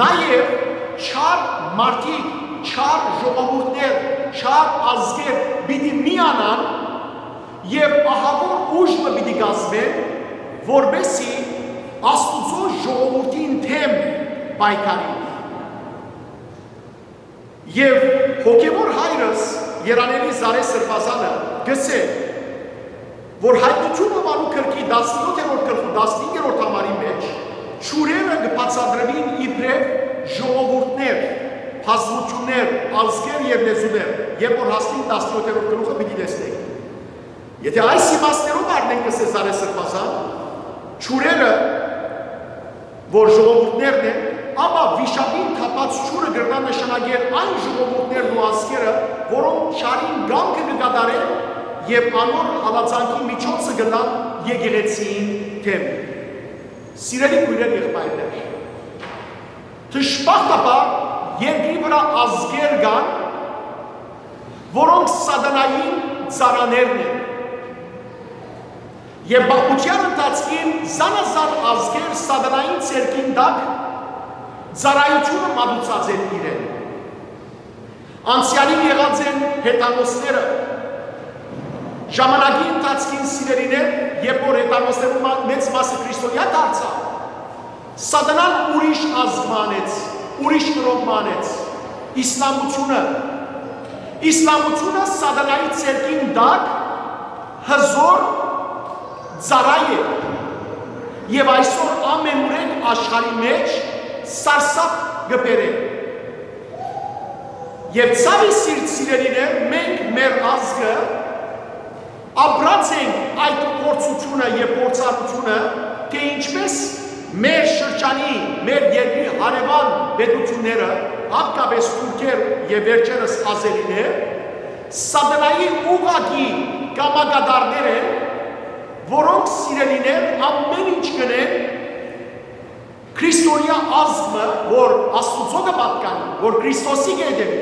Նաեւ չար մարդիկ, չար ժողովուրդներ, չար ազգեր պիտի միանան եւ ահաւոր ուժ մը պիտի կազմեն, որպէսզի Աստուծոյ ժողովուրդին դէմ պայքարին։ Եւ հոգեւոր հայրս, երանելի Զարէ Սրբազանը, կ'ըսէ, որ Հայտնութիւնը անու գրքի տասնյոթերորդ գլխու տասնհինգերորդ համարի մէջ ջուրերը կը բացատրուին իբրեւ ժողովուրդներ, բազմութիւններ, ազգեր եւ լեզուներ, երբ որ հասնենք տասնյոթերորդ գլուխը, պիտի տեսնենք։ Եթէ այս իմաստներով առնենք, կ'ըսէ Զարէ Սրբազան, ջուրերը որ ժողովուրդներն են, ապա վիշապին թափած ջուրը կրնայ նշանակել այն ժողովուրդներն ու ազգերը, որոնք չարին կամքը կը կատարեն եւ անոր հալածանքի միջոցը կ'ըլլան եկեղեցիին դէմ։ Սիրելի քոյրեր, եղբայրներ, դժբախտաբար երկրի վրայ ազգեր կան, որոնք Սատանային ծառաներն են։ Եւ պատմութեան ընթացքին զանազան ազգեր Սատանային ձեռքին տակ ծառայութիւնը մատուցած են իրեն։ Անցեալին եղած են հեթանոսները, ժամանակի ընթացքին, սիրելիներ, երբ որ հեթանոսներու մա-, մեծ մասը քրիստոնեայ դարձաւ, Սատանան ուրիշ ազգ մը անեց, ուրիշ կրօն մը անեց, իսլամութիւնը։ Իսլամութիւնը Սատանայի ձեռքին տակ հզօր ծառայ է, եւ այսօր ամէնուրեք աշխարհի մէջ սարսափ կը բերէ։ Եւ ցաւի սիրտ, սիրելիներ, մենք, մեր ազգը, ապրած ենք այդ փորձութիւնը եւ փորձառութիւնը, թէ ինչպէս մեր շրջանի, մեր երկրի հարեւան պետութիւնները, հատկապէս թուրքեր եւ վերջերս ազերիներ, Սատանայի ուղղակի կամակատարներ են, որոնք, սիրելիներ, ամէն ինչ կ'ընեն քրիստոնեայ ազգը, որ Աստուծոյ կը պատկանի, որ Քրիստոսի կը հետեւի,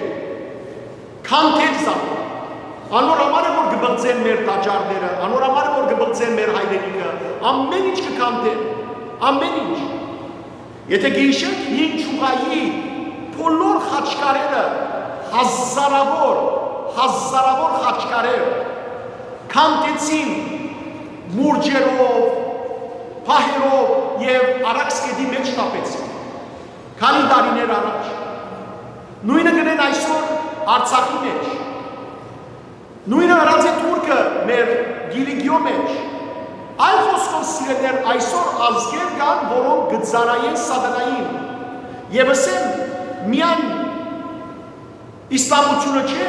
քանդեն զանոնք։ Անոր համար է, որ կը բղծեն մեր տաճարները, անոր համար է, որ կը բղծեն մեր հայրենիքը, ամէն ինչ կը քանդեն, ամէն ինչ։ Եթէ գիշեք, հին Չուղայի բոլոր խաչքարերը, հազարավոր, հազարավոր խաչքարեր քանդեցին մուրճերով, պահերով եւ Արաքս գետի մէջ թափեցին քանի տարիներ առաջ։ Նոյնը կ'ընեն այսօր Արցախի մէջ։ Նոյնը ըրած է Թուրքը մեր Կիլիկիոյ մէջ։ Այլ խօսքով, սիրելիներ, այսօր ազգեր կան, որոնք կը ծառայեն սատանային։ Եվ ասեմ, միայն իսլամությունը չէ,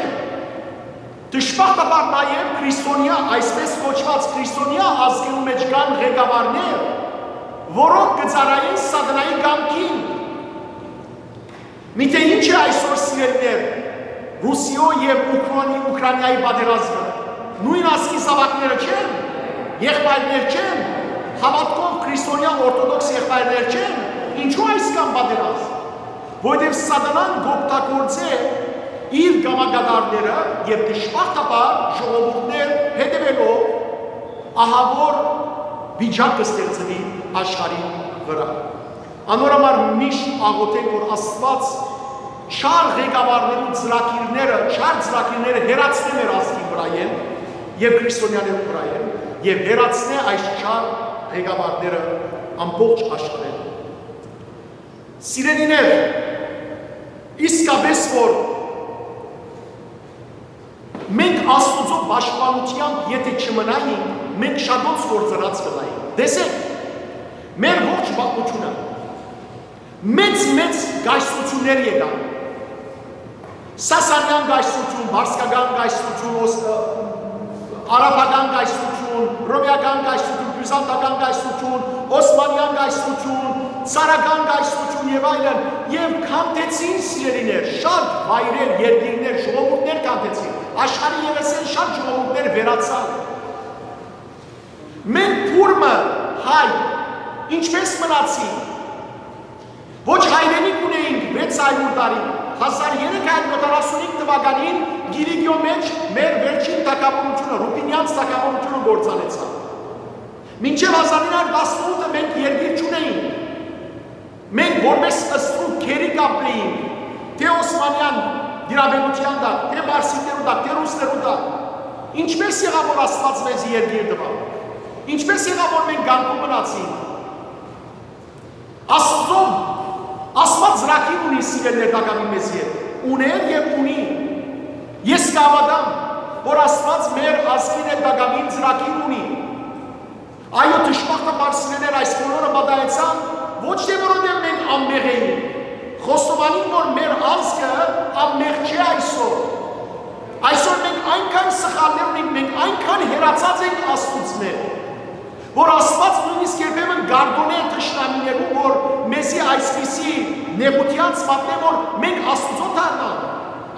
դժբախտաբար նաև քրիստոնեայ, այսպես կոչված քրիստոնեայ ազգերու մէջ կան ղեկավարներ, որոնք կը ծառայեն սատանայի կամքին։ Միթէ ի՞նչ է այսօր, սիրելիներ, Ռուսիոյ եւ Ուքրանի-, Ուքրանիայի պատերազմը։ Նոյն ազգի զաւակները չե՞ն, եղբայրներ չե՞ն, հաւատքով քրիստոնեայ օրթոդոքս եղբայրներ չե՞ն, ինչու այսքան պատերազմ։ Որովհետեւ սատանան կ'օգտագործէ իր կամակատարները եւ դժբախտաբար ժողովուրդներ հետեւելով ահաւոր վիճակ կը ստեղծուի աշխարհի վրայ։ Անոր համար միշտ աղօթենք, որ Աստուած չար ղեկավարներու ծրագիրները, չար ծրագիրները հեռացնէ մեր ազգին վրայէն եւ քրիստոնեաներուն վրայէն, եւ հեռացնէ այս չար ղեկավարները ամբողջ աշխարհէն։ Սիրելիներ, իսկապես որ մենք Աստուծոյ պաշտպանութեամբ եթէ չմնայինք, մենք շատոնց գործընած կ'ըլլայինք։ Տեսէք, մեր ողջ պատմութիւնը, մեծ-մեծ կայսրութիւններ եկան։ Սասանեան կայսրութիւն, պարսկական կայսրութիւն, օս-, ը, արաբական կայսրութիւն, հռոմեական կայսրութիւն, բիզանտական կայսրութիւն, օսմանեան կայսրութիւն, ցարական կայսրութիւն եւ այլն, եւ քանդեցին, սիրելիներ, շատ վայրեր, երկիրներ, ժողովուրդներ քանդեցին։ Աշխարհի երեսէն շատ ժողովուրդներ վերացան։ Մենք բուռ մը, հայ, ինչպես մնացինք։ Ոչ հայրենիք ունէինք վեց հարիւր տարի։ Հազար երեք հարիւր յոթանասունհինգ թուականին Կիլիկիոյ մէջ մեր վերջին թագաւորութիւնը, Ռուբինեանց թագաւորութիւնը կործանեցաւ։ Մինչեւ հազար ինը հարիւր տասնութը մենք երկիր չունէինք։ Մենք որպես ստրուկ գերի կ'ապրէինք, թէ օսմանեան տիրապետութեան տակ, թէ պարսիկներու տակ, թէ ռուսներու տակ։ Ինչպե՞ս եղաւ, որ Աստուած մեզի երկիր տուաւ։ Ինչպե՞ս եղաւ, որ մենք կանգուն մնացինք։ Աստուծոյ, Աստուած ծրագիր ունի, սիրելիներ, տակաւին մեզի հետ։ Ունէր եւ ունի։ Ես կ'հաւատամ, որ Աստուած մեր ազգին հետ տակաւին ծրագիր ունի։ Այո, դժբախտաբար, սիրելիներ, այս բոլորը պատահեցան ոչ թէ որովհետեւ մենք անմեղ էինք։ Խոստովանիմ, որ մեր ազգը անմեղ չէ այսօր։ Այսօր մենք այնքան սխալներ ունենք, մենք այնքան հեռացած ենք Աստուծմէ, որ Աստուած նոյնիսկ երբեմն կ'արտօնէ թշնամիներուն, որ մեզի այսպիսի նեղութեանց մատնեն, որ մենք Աստուծոյ դառնանք։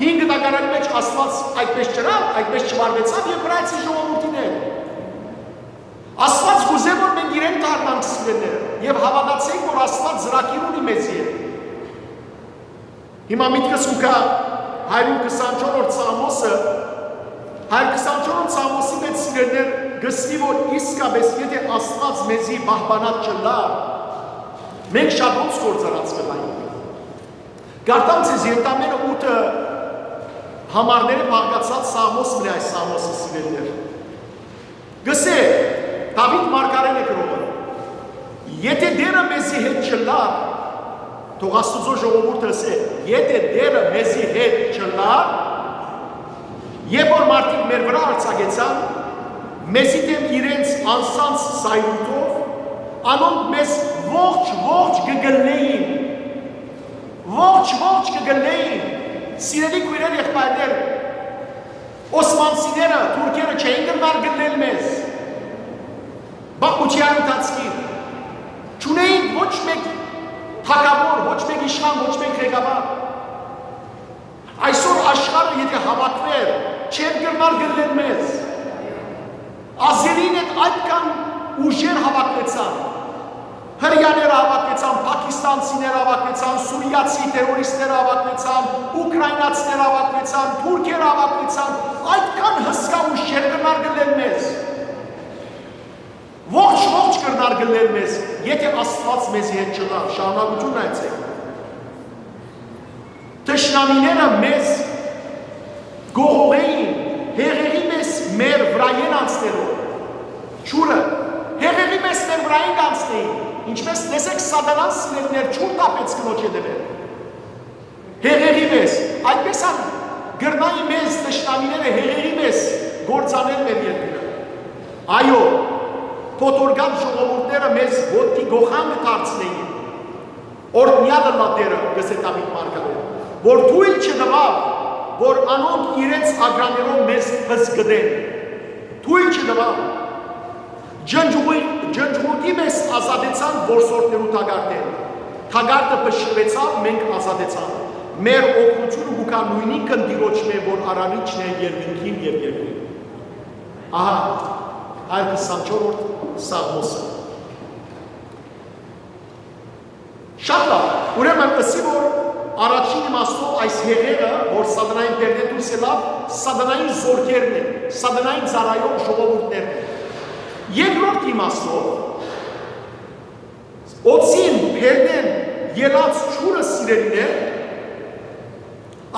Հին Կտակարանի մէջ Աստուած այդպես չըրաւ, այդպես չվարուեցաւ Եբրայեցի ժողովուրդին հետ։ Աստուած կ'ուզէ, որ մենք իրեն դառնանք, սիրելիներ, եւ հաւատացեք, որ Աստուած ծրագիր ունի մեզի հետ։ Հիմա միտքս կու գայ հարիւր քսանչորսերորդ Սաղմոսը, հարիւր քսանչորսերորդ Սաղմոսի մէջ, սիրելիներ, կ'ըսուի, որ իսկապես եթէ Աստուած մեզի պահպանած չըլլայ, մենք շատոնց գործարած կ'ըլլայինք։ Կարդամ ձեզ Երտամերը ութը համարներէ բաղկացած Սաղմոս մնայ այս Սաղմոսը, սիրելիներ։ Կ'ըսէ, Դաւիթ մարգարէն է գրողը. «Եթէ Տէրը մեզի հետ չըլլար», թող Աստուծոյ ժողովուրդը ըսէ, «Եթէ Տէրը մեզի հետ չըլլար», երբ որ մարդիկ մեր վրայ արձակեցան, մեզի դէմ իրենց անսանց սայրութով, անոնք մեզ ողջ, ողջ կը գլլէին, ողջ, ողջ կը գլլէին, սիրելի քոյրեր, եղբայրներ, օսմանցիները, թուրքերը չէին կրնար գլլել մեզ։ Պատմութեան ընթացքին չունէինք ոչ մէկ թագաւոր, ոչ մէկ իշխան, ոչ մէկ ղեկավար։ Այսօր աշխարհը եթէ հաւաքուէր, չէր կրնար գլլել մեզ։ Ազերին հետ այդքան ուժեր հաւաքուեցան։ Հրեաները հաւաքուեցան, փակիստանցիները հաւաքուեցան, սուրիացի տերորիստները հաւաքուեցան, ուկրաինացիները հաւաքուեցան, թուրքերը հաւաքուեցան։ Այդքան հսկայ ուժեր կրնար կլլել մեզ։ Ողջ, ողջ կրնար կլլել մեզ, եթէ Աստուած մեզի հետ չըլլար։ Շարունակութիւնն այցեք։ Թշնամիները մեզ կ'ողողէին հեղեղի մէս մեր վրայէն անցնելով ջուրը, հեղեղի մէս մեր վրայէն կ'անցնէին, ինչպէս տեսեք, սատանան սիրելիներ ջուր թափեց կնոջ հետեւէն։ Հեղեղի մէս, այդպէս ալ կրնային մեզ թշնամիները հեղեղի մէս կործանել մեր երկիրը։ Այո, փոթորկած ժողովուրդները մեզ ոտքի գոխան կը դարձնէին։ Օրհնեալ ըլլայ Տէրը, կ'ըսէ Դաւիթ մարգարէ, որ թոյլ չտուաւ, որ անոնք իրենց ագրաններով մեզ բզկտեն։ Թոյլ չտուաւ։ Ջնջուղի-, ջնջուղի մէս ազատեցան որսորդներու թակարդէն։ Թակարդը փշրուեցաւ, մենք ազատեցանք։ Մեր օգնութիւնը կու գայ նոյնինքն Տիրոջմէ, որ արարիչն է երկնքին եւ երկրին։ Ահա, այլ քսանչորրորդ Սաղմոսը։ Շատ լաւ։ Ուրեմն, ըսի որ առաջին իմաստով այս հեղեղը, որ սատանային բերնէ դուրս ելաւ, սատանային զորքերն են, սատանային ծառայող ժողովուրդներն են։ Երկրորդ իմաստով, օծին բերնէն ելած ջուրը, սիրելիներ,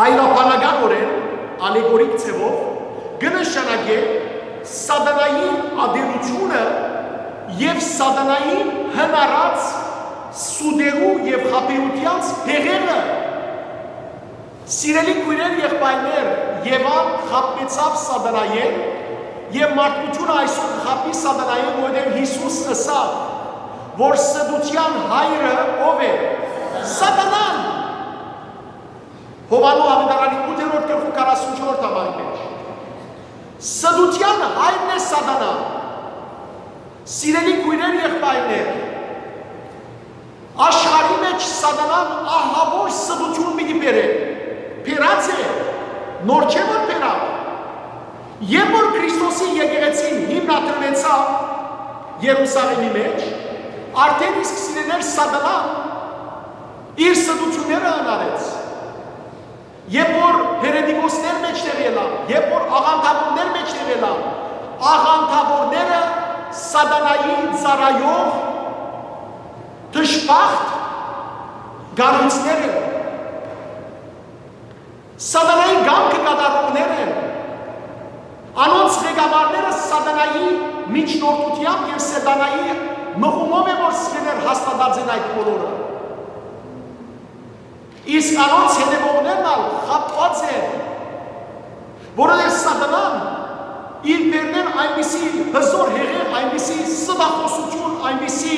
այլաբանականօրէն, ալեգորիկ ձեւով, կը նշանակէ սատանային ատելութիւնը եւ սատանային հնարած սուտերու եւ խաբեութեանց հեղեղը։ Սիրելի քոյրեր, եղբայրներ, Եվան խաբեցաւ սատանայէն եւ մարդկութիւնը այսօր կը խաբի սատանայէն, որովհետեւ Յիսուս ըսաւ, որ ստութեան հայրը ո՞վ է։ Սատանան։ Յովհաննէս աւետարանի ութերորդ գլխու քառասունչորդ համարի մէջ։ Ստութեան հայրն է սատանան։ Սիրելի քոյրեր, եղբայրներ, աշխարհի մէջ սատանան ահաւոր ստութիւն պիտի բերէ։ Բերած է, նոր չէ՞ որ բերաւ։ Երբ որ Քրիստոսի եկեղեցին հիմնադրուեցաւ Երուսաղէմի մէջ, արդէն իսկ, սիրելիներ, սատանան իր ստութիւնները հնարեց։ Երբ որ հերետիկոսներ մէջտեղ ելան, երբ որ աղանդավորներ մէջտեղ ելան, աղանդավորները սատանայի ծառայող դժբախտ գառույցներ են, սատանայի կամքը կատարողներ են, անոնց ղեկավարները սատանայի միջնորդութեամբ եւ սատանայի մղումով է, որ սիրելիներ, հաստատած են այդ բոլորը։ Իսկ անոնց հետեւողներն ալ խաբուած են, որովհետեւ սատանան իր բերնէն այնպիսի հզօր հեղեղ, այնպիսի ստախոսութիւն, այնպիսի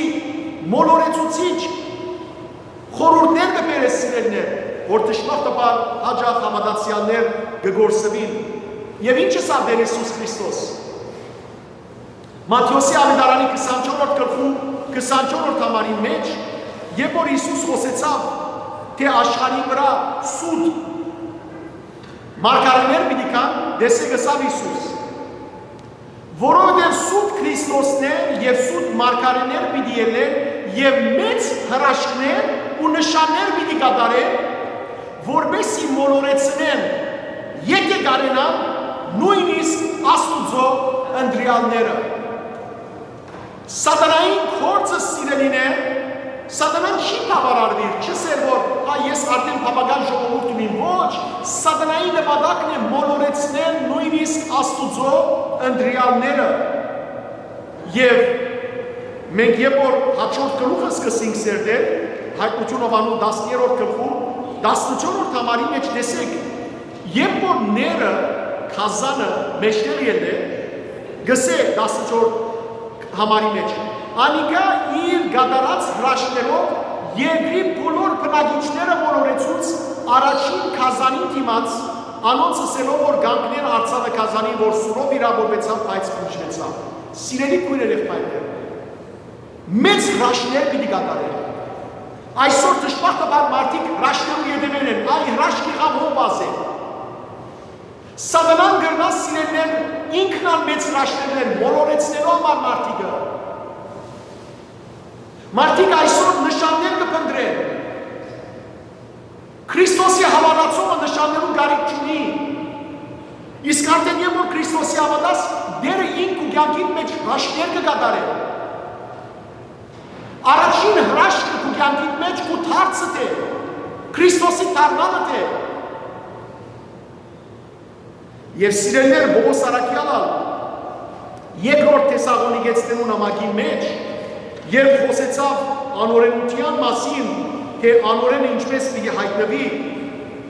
մոլորեցուցիչ խորհուրդներ կը բերէ, սիրելիներ, որ դժբախտաբար յաճախ հաւատացեալներ կը կորսուին։ Եւ ի՞նչ ըսաւ Տէր Յիսուս Քրիստոս։ Մատթէոսի աւետարանի քսանչորրորդ գլխու քսանչորրորդ համարին մէջ, երբ որ Յիսուս խօսեցաւ, թէ աշխարհի վրայ սուտ մարգարէներ պիտի գան, տեսեք, ըսաւ Յիսուս, որովհետեւ սուտ Քրիստոսներ եւ սուտ մարգարէներ պիտի ելլեն եւ մեծ հրաշքներ ու նշաններ պիտի կատարեն, որպեսզի մոլորեցնեն, եթէ կարենան, նոյնիսկ Աստուծոյ ընտրեալները։ Սատանային գործը, սիրելիներ, սատանան չի բաւարարուիր, չ'ըսեր որ, հա, ես արդէն բաւական ժողովուրդ ունիմ, ոչ, սատանայի նպատակն է մոլորեցնել նոյնիսկ Աստուծոյ ընտրեալները։ Եւ մենք երբ որ հաջորդ գլուխը սկսենք սերտել, Հայտնություն անուն տասներորդ գլխու տասնչորսերորդ համարի մէջ, տեսեք, երբ որ ները, գազանը մէջտեղ ելլէ, գսէ տասնչորսերորդ համարի մէջ, անիկա իր կատարած հրաշքներով երկրի բոլոր բնակիչները մոլորեցուց առաջին գազանին դիմաց, անոնց ըսելով որ կանգնեն արձանը գազանին, որ սուրով վիրավորուեցաւ, բայց բուժուեցաւ։ Սիրելի քոյրեր, եղբայրներ, մեծ հրաշքներ պիտի կատարեն։ Այսօր դժբախտաբար մարդիկ հրաշքներու ետևէն են, այ հրաշք եղաւ, հո բազ է։ Սատանան կրնայ, սիրելիներ, ինքն ալ մեծ հրաշքներ մոլորեցնելու համար մարդիկը։ Մարդիկ այսօր նշաններ կը փնտռեն։ Քրիստոսի հաւատացողը նշաններուն կարիք չունի։ Իսկ արդեն երբ որ Քրիստոսի հաւատաս, Տէրը ինք քու կեանքիդ մէջ հրաշքներ կը կատարէ։ Առաջին հրաշքը քու կեանքիդ մէջ քու դարձդ է, Քրիստոսի դառնալդ է։ Եւ սիրելիներ, Պողոս առաքեալ ալ երկրորդ Թեսաղոնիկեցիներուն նամակին մէջ, երբ խօսեցաւ անօրենութեան մասին, թէ անօրէնը ինչպէս պիտի յայտնուի,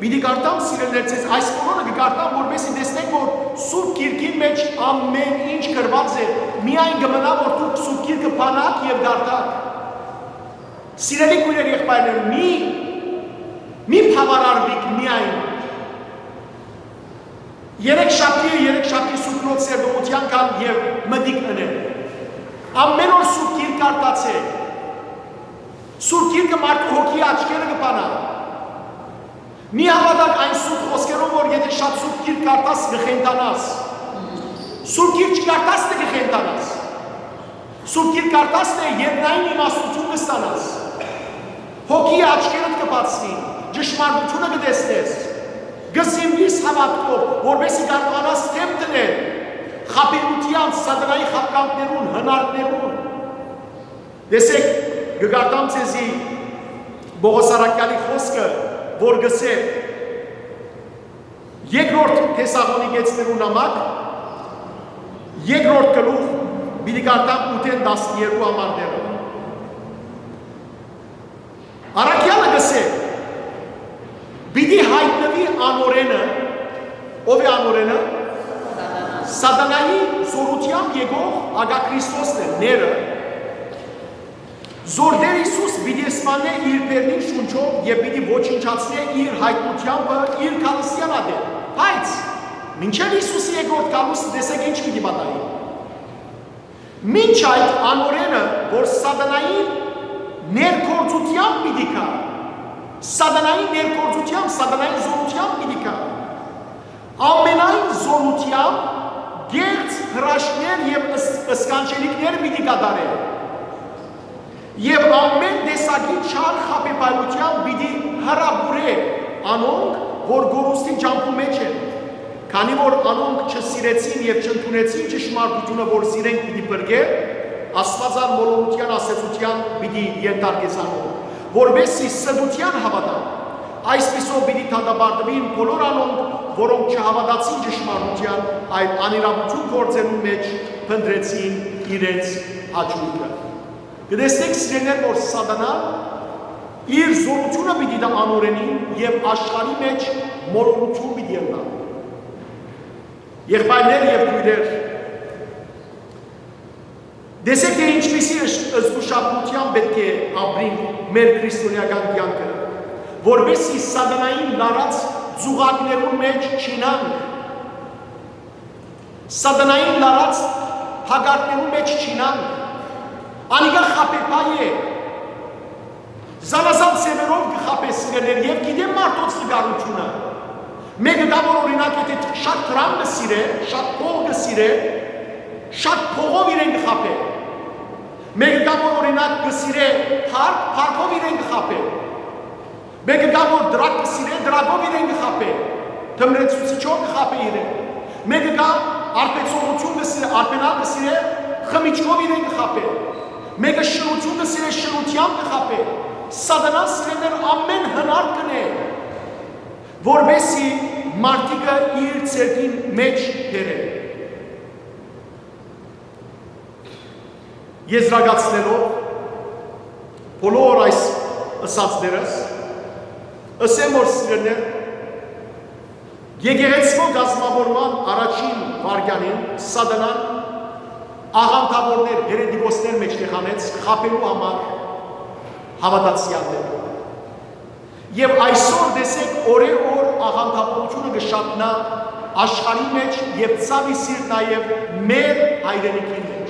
պիտի կարդամ, սիրելիներ, ձեզ այս բոլորը կը կարդամ, որպեսզի տեսնենք, որ Սուրբ Գիրքին մէջ ամէն ինչ գրուած է, միայն կը մնայ, որ դուք Սուրբ Գիրքը բանաք եւ կարդաք։ Սիրելի քոյրեր, եղբայրներ, մի, մի բաւարարուիք միայն երեք շաբթի, երեք շաբթի Սուրբ Գիրքին սերտողութեան գալ եւ մտիկ ընել։ Ամէն օր Սուրբ Գիրք կարդացէ։ Սուրբ Գիրքը մարդու հոգի աչքերը կը բանայ։ Մի հաւատաք այն սուրբ խօսքերուն, որ եթէ շատ Սուրբ Գիրք կարդաս, կը խենթանաս։ Սուրբ Գիրք չկարդաս, թէ կը խենթանաս։ Սուրբ Գիրք կարդաս, թէ երկնային իմաստութիւն կը ստանաս։ Հոգի աչքերդ կը բացնի, ճշմարտութիւնը կը տեսնես, կը զինուիս հաւատքով, որպեսզի կարողանաս դէմ դնել խաբեբութեան, սատանայի խաբկանքներուն, հնարքներուն։ Տեսեք, կը կարդամ ձեզի Պողոս առաքեալի խօսքը, որ կ'ըսէ, երկրորդ Թեսաղոնիկեցիներուն նամակ, երկրորդ գլուխ, պիտի կարդամ ութէն տասներկու համարները։ Առաքեալը կ'ըսէ. «Պիտի յայտնուի անօրէնը», ո՞վ է անօրէնը։ Սատանայի զօրութեամբ եկող հակաքրիստոսն է, Տէրը, զոր Տէր Յիսուս պիտի սպաննէ իր բերնին շունչով եւ պիտի ոչնչացնէ իր յայտնութեամբը իր գալստեան ատեն։ Բայց մինչեւ Յիսուսի երկրորդ գալուստը տեսեք ինչ պիտի պատահի։ Մինչ այդ անօրէնը, որ սատանային ներգործութեամբ պիտի գայ, սատանային ներգործութեամբ, սատանային զօրութեամբ պիտի գայ, ամենայն զօրութեամբ կեղծ հրաշքներ եւ ս-, սքանչելիքներ պիտի կատարէ։ Եւ ամէն տեսակի չար խաբեբայութեան պիտի հրապուրէ անոնք, որ կորուստի ճամբու մէջ են, քանի որ անոնք չսիրեցին եւ չընդունեցին ճշմարտութիւնը, որ զիրենք պիտի փրկէ, Աստուածան մոլորութեան ասեցութեան պիտի ենթարկէ զանոնք, որպեսզի ստութեան հաւատան։ Այսպիսով պիտի դատապարտուին բոլոր անոնք, որոնք չհաւատացին ճշմարտութեան, այլ անիրաւութիւն գործերուն մէջ փնտռեցին իրենց հաճոյքը։ Կը տեսնենք, սիրելիներ, որ սատանան իր զօրութիւնը պիտի տայ անօրէնին եւ աշխարհի մէջ մոլորութիւն պիտի ըլլայ։ Եղբայրներ եւ քոյրեր, տեսեք թէ ինչպիսի ըս-, զգուշապահութեան պէտք է ապրենք մեր քրիստոնէական կեանքը, որպեսզի սատանային լարած ծուղակներուն մէջ չիյնանք, սատանային լարած հակառքներուն մէջ չիյնանք։ Անիկա խաբեբայ է, զանազան ձեւերով կը խաբէ, սիրելիներ, եւ գիտեմ մարդոց տկարութիւնը։ Մէկը կայ, որ, օրինակ, եթէ շատ դրամ կը սիրէ, շատ փող կը սիրէ, շատ փողով իրեն կը խաբէ։ Մէկը կայ, որ, օրինակ, կը սիրէ փառք, փառքով իրեն կը խաբէ։ Մէկը կայ, որ դրակ կը սիրէ, դրակով իրեն կը խաբէ, թմրեցուցիչով կը խաբէ իրեն։ Մէկը կայ, արբեցողութիւն կը սիրէ, արբենալ կը սիրէ, խմիչքով իրեն կը խաբէ։ Մէկը շնութիւն կը սիրէ, շնութեամբ կը խաբէ։ Սատանան, սիրելիներ, ամէն հնարք կ'ընէ, որպեսզի մարդիկը իր ձեռքին մէջ բերէ։ Եզրակացնելով բոլոր այս ըսածներս, ըսեմ, որ, սիրելիներ, եկեղեցւոյ կազմաւորման առաջին վայրկեանին սատանան աղանդաւորներ, հերետիկոսներ մէջտեղ անեց խաբելու համար հաւատացեալները։ Եւ այսօր, տեսեք, օրէ օր աղանդաւորութիւնը կը շատնայ աշխարհի մէջ եւ ցաւի սիրտ նաեւ մեր հայրենիքին մէջ։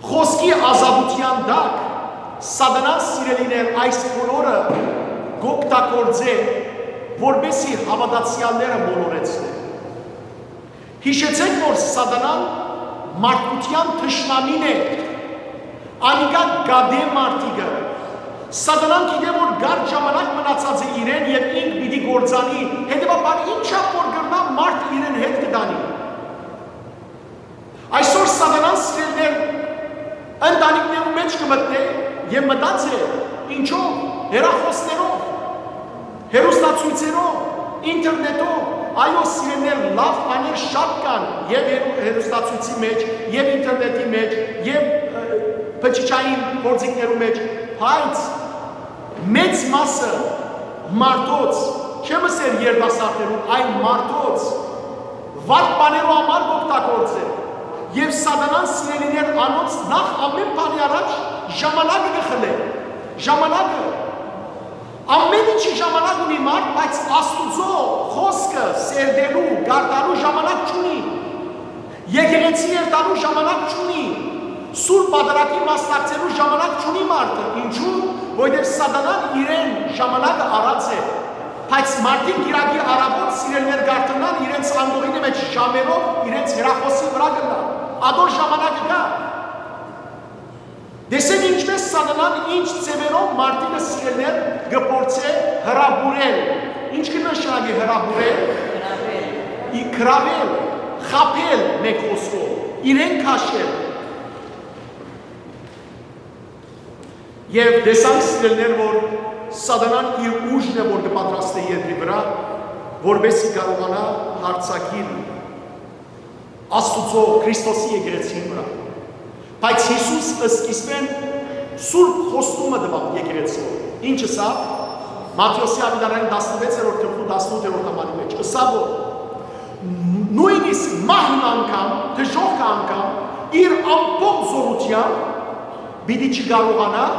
Խօսքի ազատութեան տակ սատանան, սիրելիներ, այս բոլորը կօգտագործէ, որպեսզի հաւատացեալները մոլորեցնէ։ Յիշեցէք, որ սատանան մարդկութեան թշնամին է, Անիկա կատէ մարդիկը։ Սատանան գիտէ որ կարճ ժամանակ մնացած է իրեն եւ ինք պիտի կործանի, հետեւաբար ինչա որ կրնայ մարդ իրեն հետ կը տանի։ Այսօր Սատանան, սիրելիներ, ընտանիքներու մէջ կը մտնէ եւ մտած է, ինչո՞վ, հեռախոսներով, հեռուստացոյցերով, ինտերնետով։ Այո, սիրելիներ, լաւ բաներ շատ կան եւ հեռու-, հեռուստացոյցի մէջ, եւ ինտերնետի մէջ, եւ, ը, բջջային գործիքներու մէջ, բայց մեծ մասը մարդոց, չեմ ըսեր երիտասարդներուն, այլ մարդոց, վատ բաներու համար կ'օգտագործէ։ Եւ Սատանան, սիրելիներ, անոնց նախ ամէն բանի առաջ ժամանակը կը խլէ։ Ժամանակը։ Ամէն ինչի ժամանակ ունի մարդ, բայց Աստուծոյ խօսքը սերտելու, կարդալու ժամանակ չունի։ Եկեղեցի երթալու ժամանակ չունի։ Սուրբ Պատարագի մասնակցելու ժամանակ չունի մարդը։ Ինչու՞, որովհետեւ Սատանան իրեն ժամանակը առած է։ Բայց մարդիկ կիրակի առաւօտ, սիրելիներ, կարդանան իրենց անկողինը մէջ ժամերով իրենց հեռախօսի վրայ կ'ըլլան։ Ատոր ժամանակը կայ։ Տեսէք ինչպէս Սատանան ինչ ձեւերով մարդիկը, սիրելիներ, կը փորձէ հրապուրել։ Ինչ կը նշանակի հրապուրել։ Ի գրաւել, խաբել, մէկ խօսքով, իրեն քաշել։ Եւ տեսանք, սիրելիներ, որ Սատանան իր ուժն է, որ կը պատրաստէ երկրի վրայ, որպեսզի կարողանայ յարձակիլ Աստուծոյ, Քրիստոսի եկեղեցին վրայ։ Բայց Յիսուս սկիզբէն սուրբ խոստումը տուաւ եկեղեցիոյ։ Ինչ ըսաւ։ Մատթէոսի աւետարանին տասնվեցերորդ գլխու տասնութերորդ համարի մէջ ըսաւ, որ նոյնիսկ մահն անգամ, դժոխքը անգամ, իր ամբողջ զօրութեամբ պիտի չկարողանայ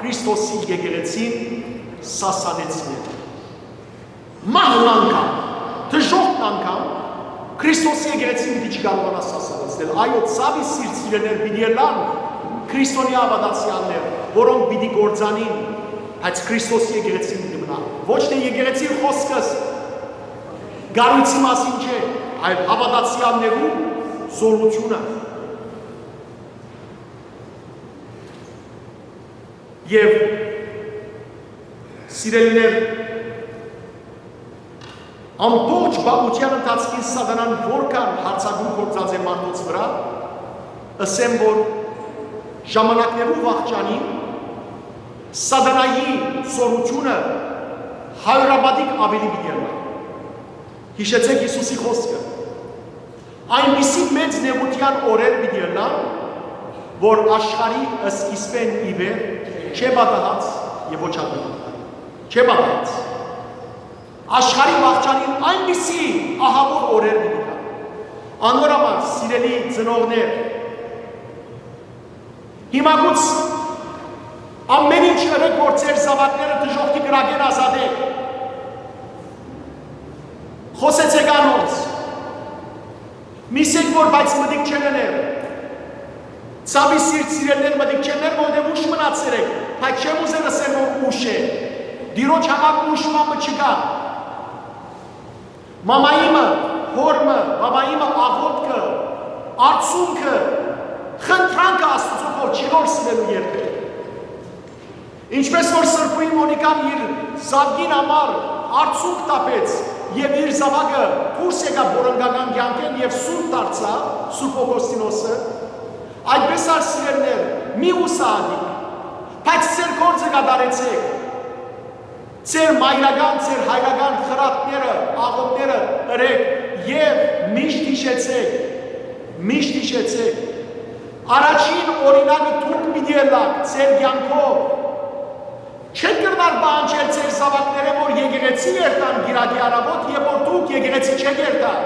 Քրիստոսի եկեղեցին սասանեցնել։ Մահն անգամ, դժոխքն անգամ Քրիստոսի եկեղեցին պիտի չկարողանայ սասանեցնել։ Այո, ցաւի սիրտ, սիրելիներ, պիտի ըլլան քրիստոնեայ հաւատացեալներ, որոնք պիտի կործանին, բայց Քրիստոսի եկեղեցին պիտի մնայ։ Ոչ թէ եկեղեցին խօսքս կառոյցի մասին չէ, այլ հաւատացեալներու զօրութիւնը։ Եւ, սիրելիներ, ամբողջ պատմութեան ընթացքին Սատանան որքան յարձակում գործած է մարդոց վրայ, ըսեմ, որ ժամանակներու վախճանին Սատանայի զօրութիւնը հարիւրապատիկ աւելի պիտի ըլլայ։ Յիշեցէք Յիսուսի խօսքը։ Այնպիսի մեծ նեղութեան օրեր պիտի ըլլան, որ աշխարհի սկիզբէն ի վեր չէ պատահած եւ ոչ ալ պիտի մնայ։ Չէ պատահած։ Աշխարհի վախճանին այնպիսի ահաւոր օրեր պիտի գան։ Անոր համար, սիրելի ծնողներ, հիմա գուց ամէն ինչ ըրեք, որ ձեր զաւակները դժոխքի կրակէն ազատէք։ Խօսեցէք անոնց։ Միսեք որ, բայց մտիկ չեն ըներ։ Ցաւի սիրտ, սիրելիներ, մտիկ չեն ըներ, որովհետեւ ուշ մնացեր եք, բայց չեմ ուզեր ըսել որ ուշ է։ Տիրոջ համար ուշ մամը չկայ։ Մամայի մը, հօր մը, բաբայի մը աղօթքը, արցունքը, խնդրանքը Աստուծոյ քով չի կորսնելու երբեք։ Ինչպէս որ Սրբուհի Մոնիկան իր զաւկին համար արցունք թափեց եւ իր զաւակը դուրս եկաւ որոնկական կեանքէն եւ սուրբ դարձաւ, Սուրբ Օգոստինոսը, այդպէս ալ, սիրելիներ, մի ուսահատիք, բայց ձեր գործը կատարեցէք, ձեր մայրական, ձեր հայրական խրատները, աղօթքները ըրեք եւ միշտ յիշեցէք, միշտ յիշեցէք, առաջին օրինակը դուք պիտի ըլլաք ձեր կեանքով։ Չեք կրնար պահանջել ձեր զաւակներէն որ եկեղեցի երթան կիրակի առաւօտ, երբ որ դուք եկեղեցի չեք երթար։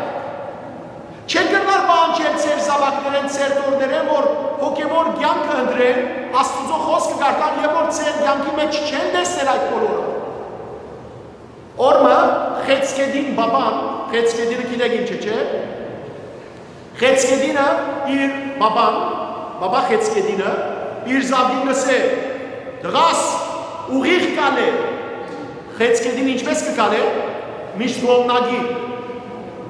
Չեք կրնար պահանջել ձեր զաւակներէն, ձեր թոռներէն որ հոգեւոր կեանքը ընտրեն, Աստուծոյ խօսքը կարդան, երբ որ ձեր կեանքի մէջ չեն տեսներ այդ բոլորը։ Օրը Խեցկեդին բաբան, Խեցկեդինը գիտեք ինչ է, չէ՞։ Խեցկեդինը իր բաբան, բաբա Խեցկեդինը իր զաւկին կ'ըսէ. «Տղաս, ուղիղ քալէ»։ Խեցկեդին ինչպէս կը քալէ, միշտ կողմնակի,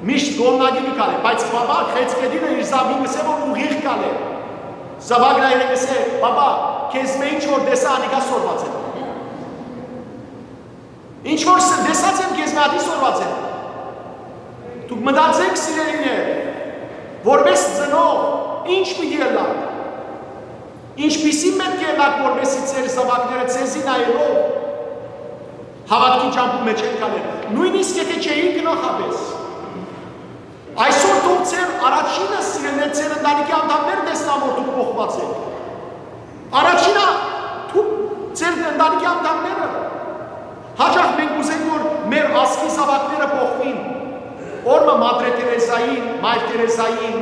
միշտ կողմնակի կը քալէ, բայց բաբա Խեցկեդինը իր զաւկին կ'ըսէ որ ուղիղ քալէ։ Զաւակը նայեն, կ'ըսէ. «Պապա, քեզմէ ինչ որ տեսայ, անիկա սորված եմ։ Ինչ որ ս-, տեսած եմ, քեզմէ ատի սորված եմ»։ Դուք մտածէք, սիրելիներ, որպէս ծնող, ինչ պիտի ըլլաք։ Ինչպիսի պէտք է ըլլաք, որպէսզի ձեր զաւակները ձեզի նայելով հաւատքի ճամբու մէջ են գալեր, նոյնիսկ եթէ չէին գնախապէս։ Այսօր թող ձեր առաջինը, սիրելիներ, ձեր ընտանիքի անդամները տեսնան, որ դուք փոխուած էք։ Առաջինը դուք, ձեր ընտանիքի անդամները։ Հաճախ մենք ուզենք, որ մեր ազգի զաւակները փոխուին։ Օրը մը Մատրե Թերեզային, Մայր Թերեզային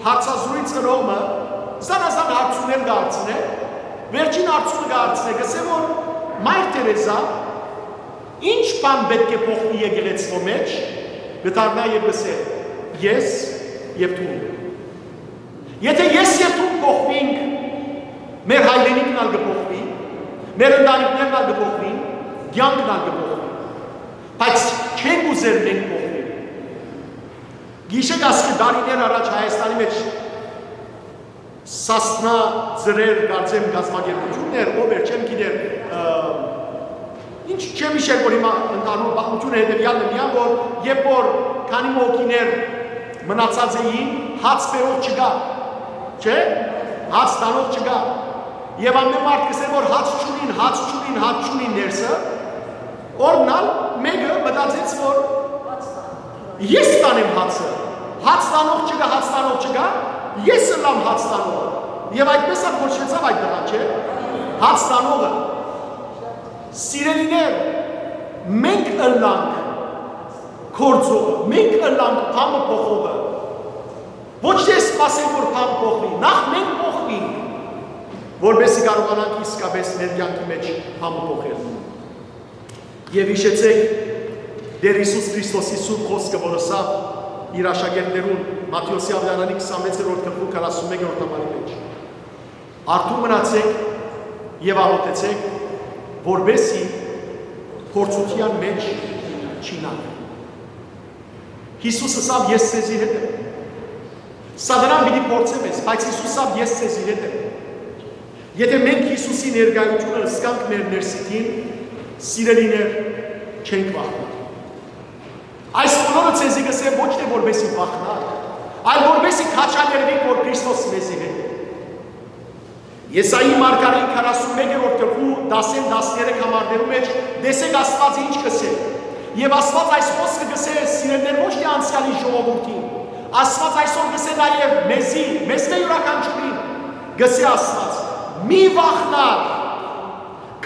հարցազրոյց ընող մը զանազան հարցումներ կ'արցնէ, վերջին հարցումը կ'արցնէ, կ'ըսէ, որ Մայր Թերեզա, ինչ բան պէտք է փոխուի եկեղեցւոյ մէջ, կը դառնայ եւ կ'ըսէ. «Ես եւ դու։ Եթէ ես եւ դու փոխուինք, մեր հայրենիքն ալ կը փոխուի, մեր ընտանիքներն ալ կը փոխուին, կեանքն ալ կը փոխուի։ Բայց չենք ուզեր մենք փոխուիլ»։ Գիշեր, ասկի, տարիներ առաջ Հայաստանի մէջ Սասնա Ծռեր, կարծեմ, կազմակերպությունն էր, ով էր, չեմ գիտեր, ը, ինչ չեմ իշեր, որ հիմա ընդհանուր պատմությունը հետեւեալն է միան, որ երբ որ քանի մը հոգիներ մնացած էին, հաց բերող չկա, չէ՞, հաց տանող չկա, եւ ամեն մարդ կ'ըսէր, որ հաց չունին, հաց չունին, հաց չունին ներսը, օրհնալ, մէկը մտածեց, որ ես տանեմ հացը, հաց տանող չկա, հաց տանող չկա, ես ըլլամ հաց տանող, եւ այդպես ալ կոչուեցաւ այդ տղան, չէ՞, հաց տանողը։ Սիրելիներ, մենք ըլլանք գործողը, մենք ըլլանք բանը փոխողը։ Ոչ թե սպասենք, որ բան փոխուի, նախ մենք փոխուինք, որպեսզի կարողանանք իսկապես մեր կեանքի մէջ բանը փոխել։ Եւ յիշեցէք Տէր Յիսուս Քրիստոսի սուրբ խօսքը, որ ըսաւ իր աշակերտներուն Մատթէոսի աւետարանի քսանմեծերորդ գլխու քառասունմեկերորդ համարի մէջ. «Արթուն մնացէք եւ աղօթեցէք, որպեսզի փորձութեան մէջ չիյնաք»։ Յիսուս ըսաւ. «Ես ձեզի հետ եմ»։ Սատանան պիտի փորձէ մեզ, բայց Յիսուս ըսաւ. «Ես ձեզի հետ եմ»։ Եթէ մենք Յիսուսի ներկայութիւնը զգանք մեր ներսիդին, սիրելիներ, չենք վախնար։ Այս բոլորը ձեզի կ'ըսեմ ոչ թե որպեսզի վախնաք, այլ որպեսզի քաջալերուիք, որ Քրիստոս մեզի հետ է։ Եսայի մարգարեի քառասունմեկերորդ գլխու դասին տասներեք համարներու մէջ տեսեք Աստուածը ինչ կ'ըսէ։ Եւ Աստուած այս խօսքը կ'ըսէ, սիրելիներ, ոչ թե անցեալի ժողովուրդին, Աստուած այսօր կ'ըսէ նաեւ մեզի, մեզմէ յուրաքանչիւրին, կ'ըսէ Աստուած. «Մի վախնար,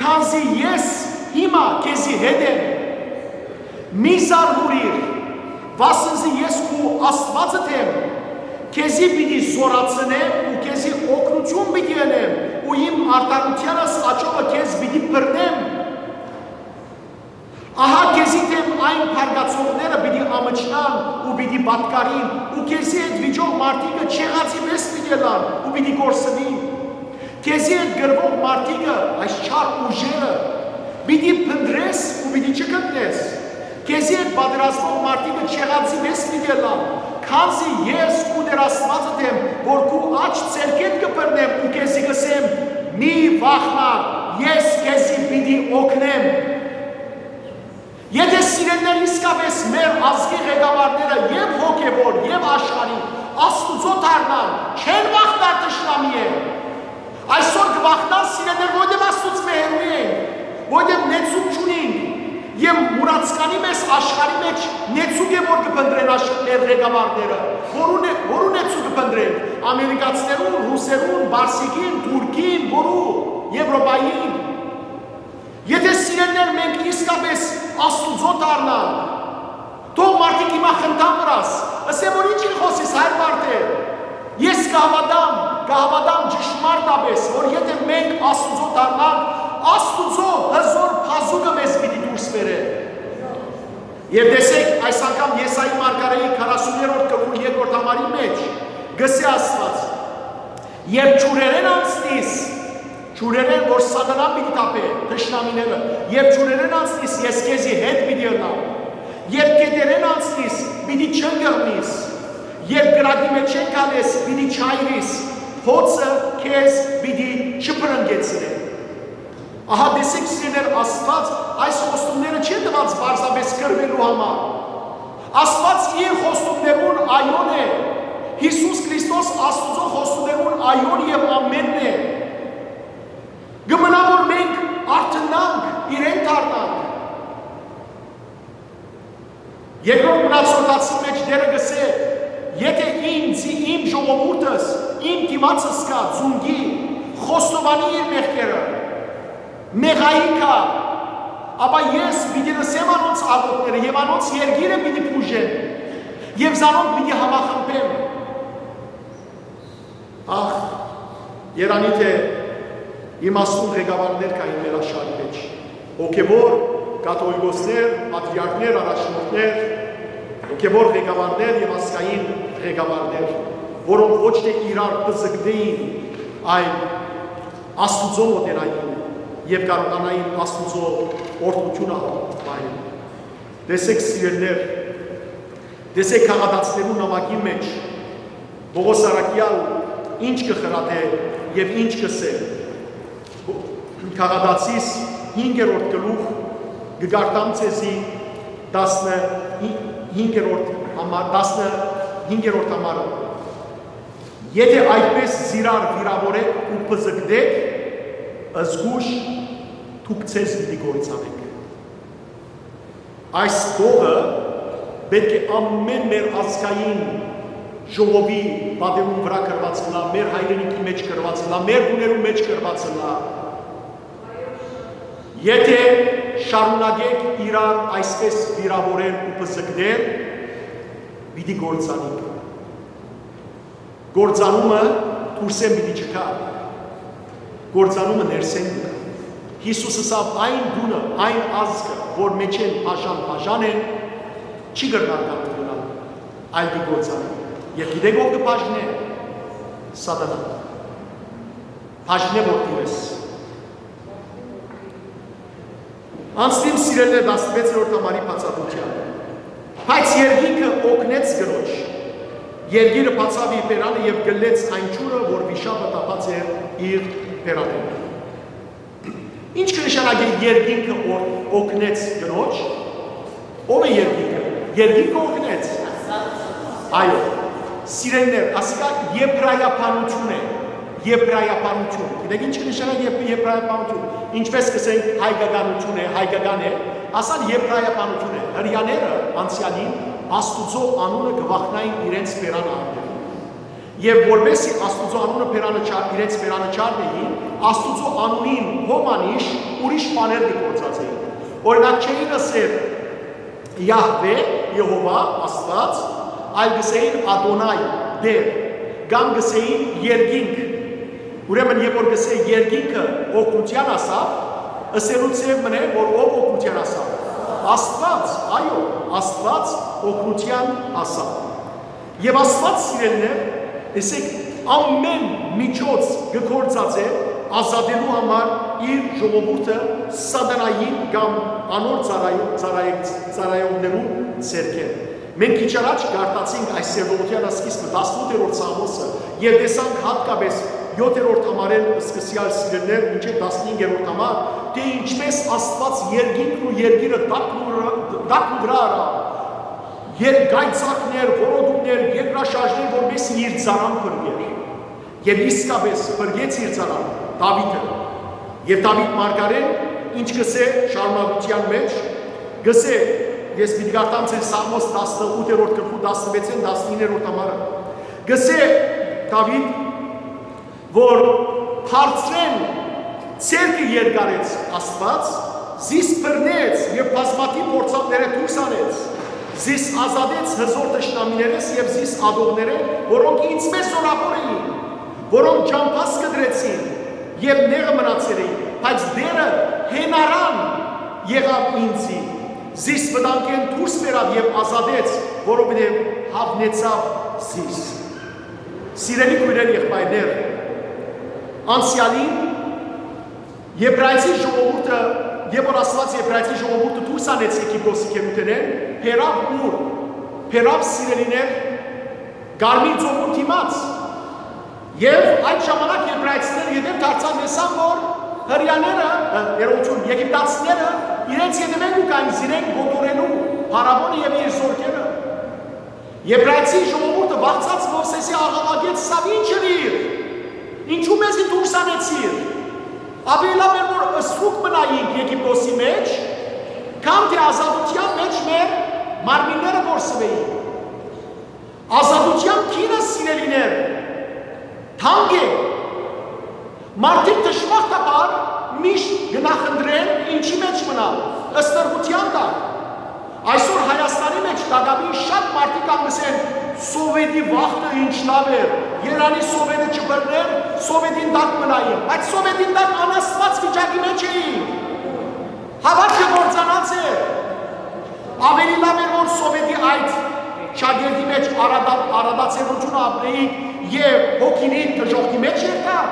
քանզի ես հիմա քեզի հետ եմ։ Մի զարմուրիր, վասնզի ես քու Աստուածդ եմ, քեզի պիտի զօրացնեմ ու քեզի օգնութիւն պիտի ընեմ ու իմ արդարութեանս աջովը քեզ պիտի բռնեմ։ Ահա քեզի դէմ այն բարկացողները պիտի ամչնան ու պիտի պատկառին, ու քեզի հետ վիճող մարդիկը չեղածի պէս պիտի ըլլան ու պիտի կորսնին։ Քեզի հետ կռուող մարդիկը, այս չար ուժերը, պիտի փնտռես ու պիտի չգտնես։ Քեզի հետ պատերազմող մարդիկը չեղածի պէս պիտի ըլլան, քանզի ես քու Տէր Աստուածդ եմ, որ քու աջ ձեռքէդ կը բռնեմ ու քեզի կ'ըսեմ. "Մի վախնար, ես քեզի պիտի օգնեմ"։ Եթէ, սիրելիներ, իսկապես մեր ազգի ղեկավարները, եւ հոգեւոր, եւ աշխարհի, Աստուծոյ դառնան, չեն վախնար թշնամիէն։ Այսօր կը վախնան, սիրելիներ, որովհետեւ Աստուծմէ հեռու ենք, որովհետեւ նեցուկ չունենք, եւ մուրացկանի մեզ աշխարհի մէջ նեցուկ է, որ կը փնտռեն աշխ-, մեր ղեկավարները, որու նե-, որու նեցուկ կը փնտռեն, ամերիկացիներուն, ռուսերուն, բարսիկին, թուրքին, որու, Եվրոպային։ Եթէ, սիրելիներ, մենք իսկապես Աստուծոյ դառնանք, թող մարդիկ հիմա խնդան վրաս, ըսեն, որ ինչ կը խօսիս, հայր մարդեր։ Ես կը հաւատամ, կը հաւատամ ճշմարտապէս, որ եթէ մենք Աստուծոյ դառնանք, Աստուծոյ հզօր բազուկը մեզ պիտի դուրս բերէ։ Եւ տեսեք, այս անգամ Եսայի մարգարեի քառասուններորդ գլխու երկրորդ համարի մէջ կ'ըսէ Աստուած. "Երբ ջուրերէն անցնիս", ջուրերէն, որ Սատանան պիտի թափէ, թշնամիները, "երբ ջուրերէն անցնիս, ես քեզի հետ պիտի ըլլամ, երբ գետերէն անցնիս, պիտի չընկղմիս, երբ կրակի մէջէն գալես, պիտի չայրիս, բոցը քեզ պիտի չփրկեցնեմ։ Ահա տեսեք, սիրելիներ, Աստուած այս խոստումները չի տուած պարզապէս կռուելու համար։ Աստուած իր խոստումներուն այոն է։ Յիսուս Քրիստոս Աստուծոյ խոստումներուն այոն եւ ամենն է։ Կը մնայ, որ մենք արթնանանք, իրեն դառնանք։ Երկրորդ մնացորդացին մէջ Տէրը կ'ըսէ. «Եթէ ինձի, իմ ժողովուրդս, իմ դիմաց ըսկայ, զունգի, խոստովանի իր մեղքերը, մեղայիկ ա, ապա ես պիտի լսեմ անոնց աղօթքները եւ անոնց երկիրը պիտի բուժեմ եւ զանոնք պիտի համախմբեմ»։ Ախ, երանի թէ իմաստուն ղեկավարներ կային մեր աշխարհի մէջ, հոգեւոր կաթողիկոսներ, պատրիարքներ, առաջնորդներ, հոգեւոր ղեկավարներ եւ ազգային ղեկավարներ, որոնք ոչ թէ իրար պզկտէին, այլ Աստուծոյ մօտենային եւ կարողանային Աստուծոյ օրհնութիւնը պահել։ Տեսեք, սիրելիներ, տեսեք, Գաղատացիներուն նամակին մէջ Պողոս առաքեալ ինչ կը խրատէ եւ ինչ կ'ըսէ։ Գաղատացիս հինգերորդ գլուխ, կը կարդամ ձեզի, տասնը հինգերորդ համար, տասնը հինգերորդ համարը։ «Եթէ այդպէս զիրար վիրաւորէք ու պզկտէք, զգոյշ դուք ձեզ պիտի կործանէք»։ Այս տողը պէտք է ամէն մեր ազգային ժողովի պատերուն վրայ գրուած ըլլայ, մեր հայրենիքի մէջ գրուած ըլլայ, մեր տուներուն մէջ գրուած ըլլայ։ Եթէ շարունակէք իրար այսպէս վիրաւորել ու պզկտել, պիտի կործանիք։ Կործանումը դուրսէն պիտի չգայ, կործանումը ներսէն կու գայ։ Յիսուս ըսաւ. «Այն տունը, այն ազգը, որ մէջէն բաժան-բաժան են, չի կրնար կանգ մնալ, այլ կը կործանէ»։ Եւ գիտեք ո՞վ կը բաժնէ։ Սատանան։ Բաժնէ որդիներս։ Անցնիմ, սիրելիներ, տասնվեցերորդ համարի բացատրութեան։ «Բայց երկինքը օգնեց կնոջ, երկիրը բացաւ իր բերանը եւ գլեց այն ջուրը, որ վիշապը թափած էր իր բերանէն»։ Ինչ կը նշանակէ «երկինքը օ-, օգնեց կնոջ»։ Ո՞վ է երկինքը։ Երկինքը օգնեց։ Այո, սիրելիներ, ասիկա եբրայաբանութիւն է, եբրայաբանութիւն։ Գիտեք ինչ կը նշանակէ եբ-, եբրայաբանութիւն։ Ինչպես կ'ըսենք հայկականութիւն է, հայկական է, ասալ եբրայաբանութիւն է։ Հրեաները անցեալին Աստուծոյ անունը կը վախնային իրենց բերանը առնելու։ Եւ որպէսզի Աստուծոյ անունը բերանը չա-, իրենց բերանը չառնէին, Աստուծոյ անունին հոմանիշ ուրիշ բաներ կը գործածէին։ Օրինակ, չէին ըսեր Յահվէ, Եհովա, Աստուած, այլ կ'ըսէին Ադոնայ, Տէր, կամ կ'ըսէին երկինք։ Ուրեմն, երբ որ կ'ըսէ երկինքը օգնութեան ասաւ, ըսելու ձեւ մըն է, որ ով օգնութեան ասաւ։ Աստուած, այո, Աստուած օգնութեան ասաւ։ Եւ Աստուած, սիրելիներ, տեսեք, ամէն միջոց կը գործածէ ազատելու համար իր ժողովուրդը սատանային կամ անոր ծառայ-, ծառայ-, ծառայողներուն ձեռքէն։ Մենք քիչ առաջ կարդացինք այս սերտողութեան սկիզբը, տասնութերորդ Սաղմոսը, եւ տեսանք յատկապէս յոթերորդ համարէն սկսեալ, սիրելիներ, մինչեւ տասնհինգերորդ համար, թէ ինչպէս Աստուած երկինքն ու երկիրը տակն ու վրա, տակն ու վրա առաւ, երկայծակներ, որոտումներ, երկրաշարժներ, որպէս իր ծառան փրկէր։ Եւ իսկապէս փրկեց իր ծառան՝ Դաւիթը։ Եւ Դաւիթ մարգարեն ինչ կ'ըսէ շարունակութեան մէջ, կ'ըսէ, ես պիտի կարդամ ձեր Սաղմոս տասնութերորդ գլխու տասնվեցէն տասնիններորդ համարը, կ'ըսէ Դաւիթ, որ բարձրէն ձեռքը երկարեց Աստուած, զիս բռնեց եւ բազմաթիւ փորձանքներէ դուրս անեց, զիս ազատեց հզոր թշնամիներէս եւ զիս ատողներէն, որոնք ինձմէ զօրաւոր էին, որոնք ճամբաս կտրեցին եւ նեղը մնացել էին, բայց Տէրը յենարան եղաւ ինձի, զիս վտանգէն դուրս բերաւ եւ ազատեց, որովհետեւ յաւնեցաւ զիս։ Սիրելի քոյրեր, եղբայրներ, անցեալին Եբրայեցի ժողովուրդը, երբ որ Աստուած Եբրայեցի ժողովուրդը դուրս անեց Եգիպտոսի գերութենէն, բերաւ ուր, բերաւ, սիրելիներ, Կարմիր ծովուն դիմաց։ Եւ այդ ժամանակ եբրայեցիները ետեւ դարձան, տեսան, որ հրեաները, ը, երողություն, եգիպտացիները իրենց ետեւէն կու գային զիրենք կոտորելու Փարաւոնը եւ իր զօրքերը։ Եբրայեցի ժողովուրդը վախցած Մովսէսի աղաղակեց. «Սա ի՞նչ ըլիր, ինչու մեզի դուրս անեցիր։ Աւելի լաւ էր, որ ստրուկ մնայինք Եգիպտոսի մէջ, քան թէ ազատութեան մէջ մեր մարմինները կորսուէին»։ Ազատութեան գինը, սիրելիներ, թանկ է։ Մարդիկ դժբախտաբար միշտ կը նախընտրեն ինչի մէջ մնալ, ստրկութեան տակ։ Այսօր Հայաստանի մէջ տակաւին շատ մարդիկ կ'ըսեն. «Սովետի վախտը ինչ լաւ էր, երանի Սովետը չբռներ, Սովետին տակ մնային», բայց Սովետին տակ անաստուած վիճակի մէջ էին։ Հաւատքը կործանած էր։ Աւելի լաւ էր, որ Սովետի այդ ճակերտի մէջ արադա-, արադացիորութիւնը ապրեիք եւ հոգիներիդ դժոխքի մէջ երթար։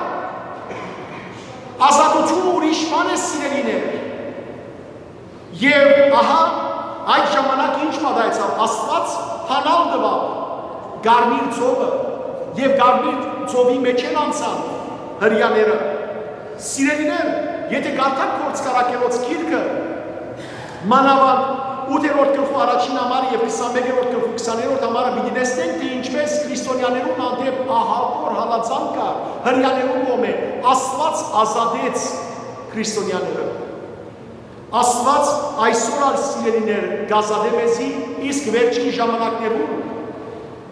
Ազատութիւնը ուրիշ բան է, սիրելիներ։ Եւ ահա այդ ժամանակ ինչ պատահեցաւ, Աստուած բանալ տուաւ Կարմիր ծովը, եւ Կարմիր ծովի մէջէն անցան հրեաները։ Սիրելիներ, եթէ կարդաք Գործք առաքելոց գիրքը, մանաւանդ ութերորդ գլխու առաջին համարը եւ քսանմեկերորդ գլխու քսաներորդ համարը, պիտի տեսնենք, թէ ինչպէս քրիստոնեաներուն հանդէպ ահաւոր հալածանք կար հրեաներուն կողմէ, Աստուած ազատեց քրիստոնեաները։ Աստուած այսօր ալ, սիրելիներ, կ'ազատէ մեզի, իսկ վերջին ժամանակներուն,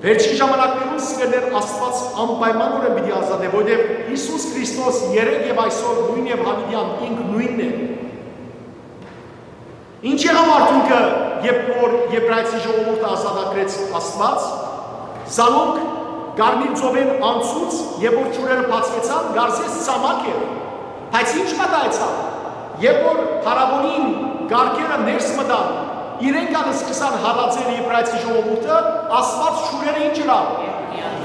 վերջին ժամանակներուն, սիրելիներ, Աստուած անպայմանօրէն պիտի ազատէ, որովհետեւ Յիսուս Քրիստոս երեկ եւ այսօր նոյն եւ յաւիտեան ինք նոյնն է։ Ինչ եղան մարդունքը, երբ որ Եբրայեցի ժողովուրդը ազատագրեց Աստուած, զանոնք Կարմիր ծովէն անցուց, երբ որ ջուրերը բացուեցան, կարծես ցամաք էր։ Բայց ինչ պատահեցաւ, երբ որ Փարաւոնին կառքերը ներս մտան, իրենք ալ սկսան հալածել Եբրայեցի ժողովուրդը, Աստուած ջուրերը ինչ ըրաւ,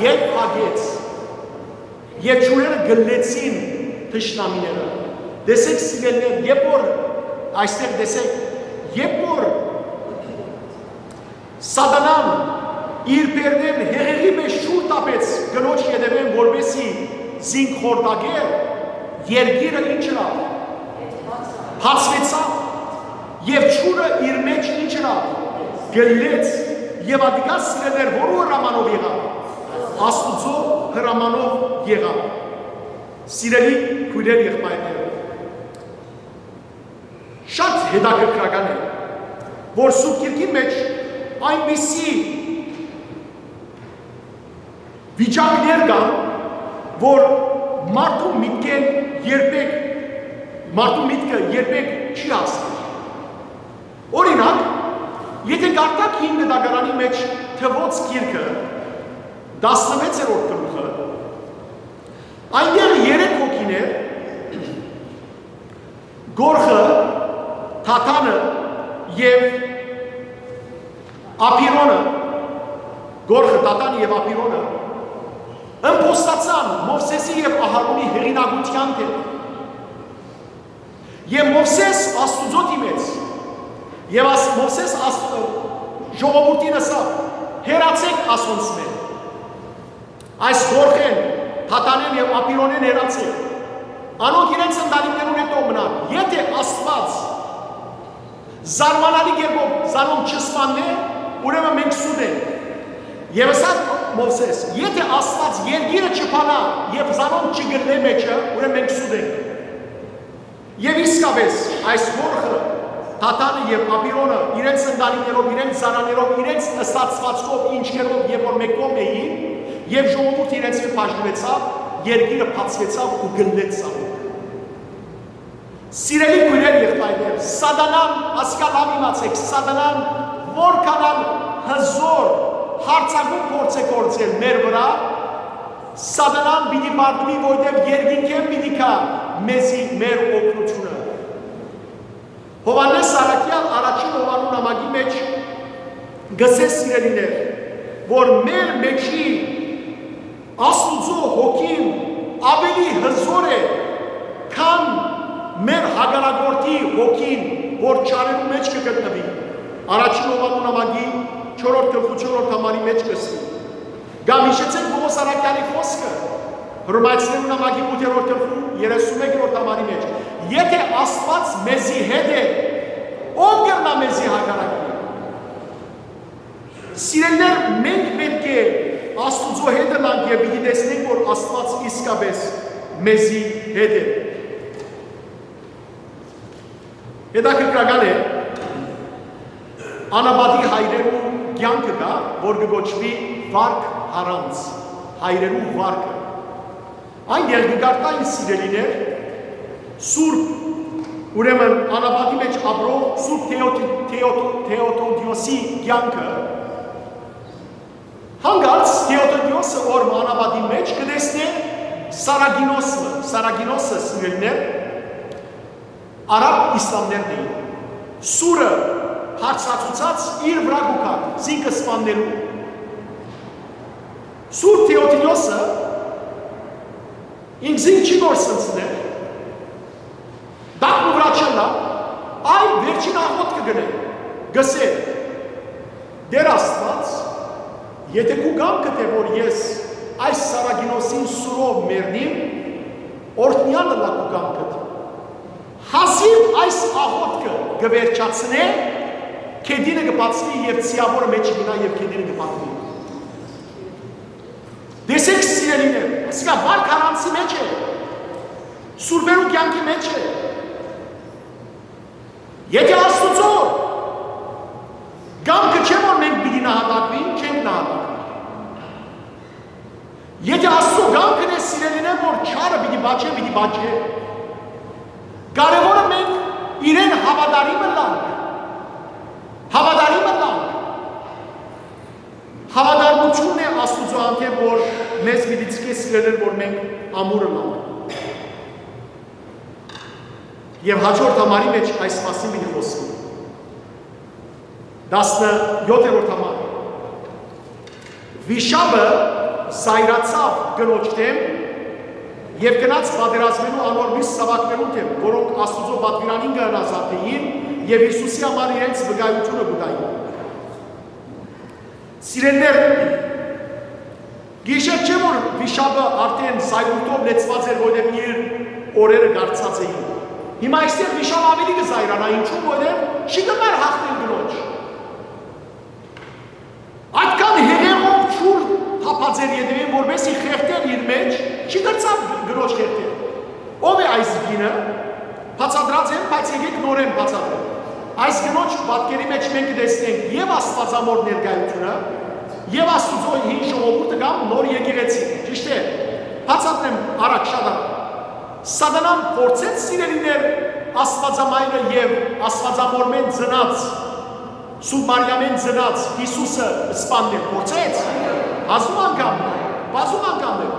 երբակեց։ Եւ ջուրերը գլլեցին թշնամիները։ Տեսեք, սիրելիներ, երբ որ, այստեղ տեսեք, երբ որ Սատանան իր բերնէն հեղեղի մէջ ջուր տապեց կնոջ ետեւէն, որպեսզի զինք խորտակէ, երկիրը ինչ ըրաւ, բացուեցաւ, եւ ջուրը իր մէջ ինչ ըրաւ, գլլեց, եւ ատիկա, սիրելիներ, որու հրամանով եղաւ, Աստուծոյ հրամանով եղաւ։ Սիրելի քոյրեր, եղբայրներ, շատ հետաքրքրական է, որ Սուրբ Գիրքի մէջ այնպիսի վիճակներ կան, որ մարդու միտքին երբեք, մարդու միտքը երբեք չի հասնի։ Օրինակ, եթէ կարդաք Հին Կտակարանի մէջ Թուոց գիրքը, տասնվեցերորդ գլուխը, այնտեղ երեք հոգիներ, Կորխը, Թաթանը եւ Աբիրոնը, Կորխը, Թաթանը եւ Աբիրոնը, ըմբոստացան Մովսէսի եւ Ահարոնի հեղինակութեան դէմ։ Եւ Մովսէս Աստուծոյ դիմեց, եւ աս-, Մովսէս Աստուծոյ ժողովուրդին ըսաւ. «Հեռացէք ասոնցմէ, այս Կորխէն, Թաթանէն եւ Աբիրոնէն հեռացէք։ Անոնք իրենց ընտանիքներուն հետ մնան։ Եթէ Աստուած զարմանալի կերպով զանոնք չսպաննէ, ուրեմն մենք սուտ ենք»։ Եւ ըսաւ Մովսէս. «Եթէ Աստուած երկիրը չփանայ եւ զանոնք չգլլէ մէջը, ուրեմն մենք սուտ ենք»։ Եւ իսկապէս, այս Կորխը, Թաթանը եւ Աբիրոնը իրենց ընտանիքներով, իրենց զարաներով, իրենց ըսածվածքով, ինչքերով, երբ որ մէկ կողմ էին, եւ ժողովուրդը իրենց հետ բաժնուեցաւ, երկիրը բացուեցաւ ու գլլեց զանոնք։ Սիրելի քոյրեր, եղբայրներ, Սատանան, ասիկա լաւ իմացէք, Սատանան որքան ալ հզօր յարձակում փորձ է գործել մեր վրայ, Սատանան պիտի պարտուի, որտեղ երկինքէն պիտի գայ մեզի մեր օգնութիւնը։ Յովհաննէս Առաքեալ առաջին Յովհաննու նամակի մէջ կ'ըսէ, սիրելիներ, որ մեր մէջի Աստուծոյ հոգին աւելի հզօր է, քան մեր հակառակորդի հոգին, որ չարերու մէջ կը գտնուի։ Առաջին Յովհաննու նամակի չորրորդ գլխու չորրորդ համարի մէջ կ'ըսուի։ Կամ յիշեցեք Պողոս Առաքեալի խօսքը, Հռոմայեցիներուն նամակի ութերորդ գլխու երեսուն մեկերորդ համարի մէջ. «Եթէ Աստուած մեզի հետ է, ո՞վ կրնայ մեզի հակառակուիլ»։ Սիրելիներ, մենք պէտք է Աստուծոյ հետ ըլլանք եւ պիտի տեսնենք, որ Աստուած իսկապէս մեզի հետ է։ Հետաքրքրական է, անապատի հայրերու կեանքը կայ, որ կը կոչուի վարք առանց, հայրերու վարկը։ Այն եղբի կարտային, սիրելիներ, Սուրբ, ուրեմն անապատի մէջ ապրող Սուրբ Թեոդի-, Թեոդո-, Թեոդոդիոսի կեանքը, հանկարծ Թեոդոդիոսը, որ մը անապատի մէջ կը տեսնէ Սարագինոսը, Սարագինոսը, սիրելիներ, արաբ իսլամներն էին։ Սուրը հարցացուցած իր վրայ կու գար, զինքը սպաննելու։ Սուրբ Թեոդիոսը ինքզին չի կորսնցներ, դակն ու վրայ չըլլայ, այլ վերջին աղոթքը կ'ընէ, կ'ըսէ. «Տէր Աստուած, եթէ քու կամքդ է, որ ես այս Սարագինոսին սուրով մեռնիմ, օրհնեալ ըլլայ քու կամքդ»։ Հազիւ այս աղոթքը կը վերջացնէ, գետինը կը բացուի եւ ձիաւորը մէջը կ'ընայ եւ գետինը կը փակուի։ Տեսէք, սիրելիներ, ասիկա վարք առանցի մէջ է, սուրբերու կեանքի մէջ է։ Եթէ Աստուծոյ կամքը չէ, որ մենք պիտի նահատակուինք, չենք նահատակուի։ Եթէ Աստուծոյ կամքն է, սիրելիներ, որ չարը պիտի բաճէ, պիտի բաճէ։ Կարեւորը մենք իրեն հաւատարիմ ըլլանք, հաւատարիմ ըլլանք։ Հաւատարմութիւնն է Աստուծոյ հանդէպ, որ մեզ պիտի ձգէ, սիրելիներ, որ մենք ամուր ըլլանք։ Եւ հաջորդ համարի մէջ այս մասին պիտի խօսի։ Տասնեթերորդ համար։ Վիշապը զայրացաւ կնոջ դէմ եւ գնաց պատերազմելու անոր միւս զաւակներուն դէմ, որոնք Աստուծոյ պատուիրանին կը հնազանդէին եւ Յիսուսի համար իրենց վկայութիւնը կու տային։ Սիրելիներ, գիշեր չէ, որ վիշապը արդեն զայրույթով լեցուած էր, որովհետեւ իր օրերը կորցած էին։ Հիմա այստեղ վիշապը աւելի կը զայրանայ, ինչու՞, որովհետեւ չի կրնար յաղթել կնոջ։ Այդքան հեղեղով ջուր թափած էր ետեւին, որպէս զի խեղդէր իր մէջ, չի կրցաւ կնոջ խեղդել։ Ո՞վ է այս կինը։ Բացատրած եմ, բայց եկէք նորէն բացատրեմ։ Այս կնոջ պատկերի մէջ մենք կը տեսնենք եւ Աստուածամոր ներկայութիւնը, եւ Աստուծոյ հին ժողովուրդը կամ նոր եկեղեցի, ճիշդ է։ Բացատրեմ արագ, շատ արագ։ Սատանան փորձեց, սիրելիներ, Աստուածամայրը եւ Աստուածամորմէն ծնած, Սուրբ Մարիամէն ծնած Յիսուսը սպաննել փորձեց։ Բազում անգամներ, բազում անգամներ։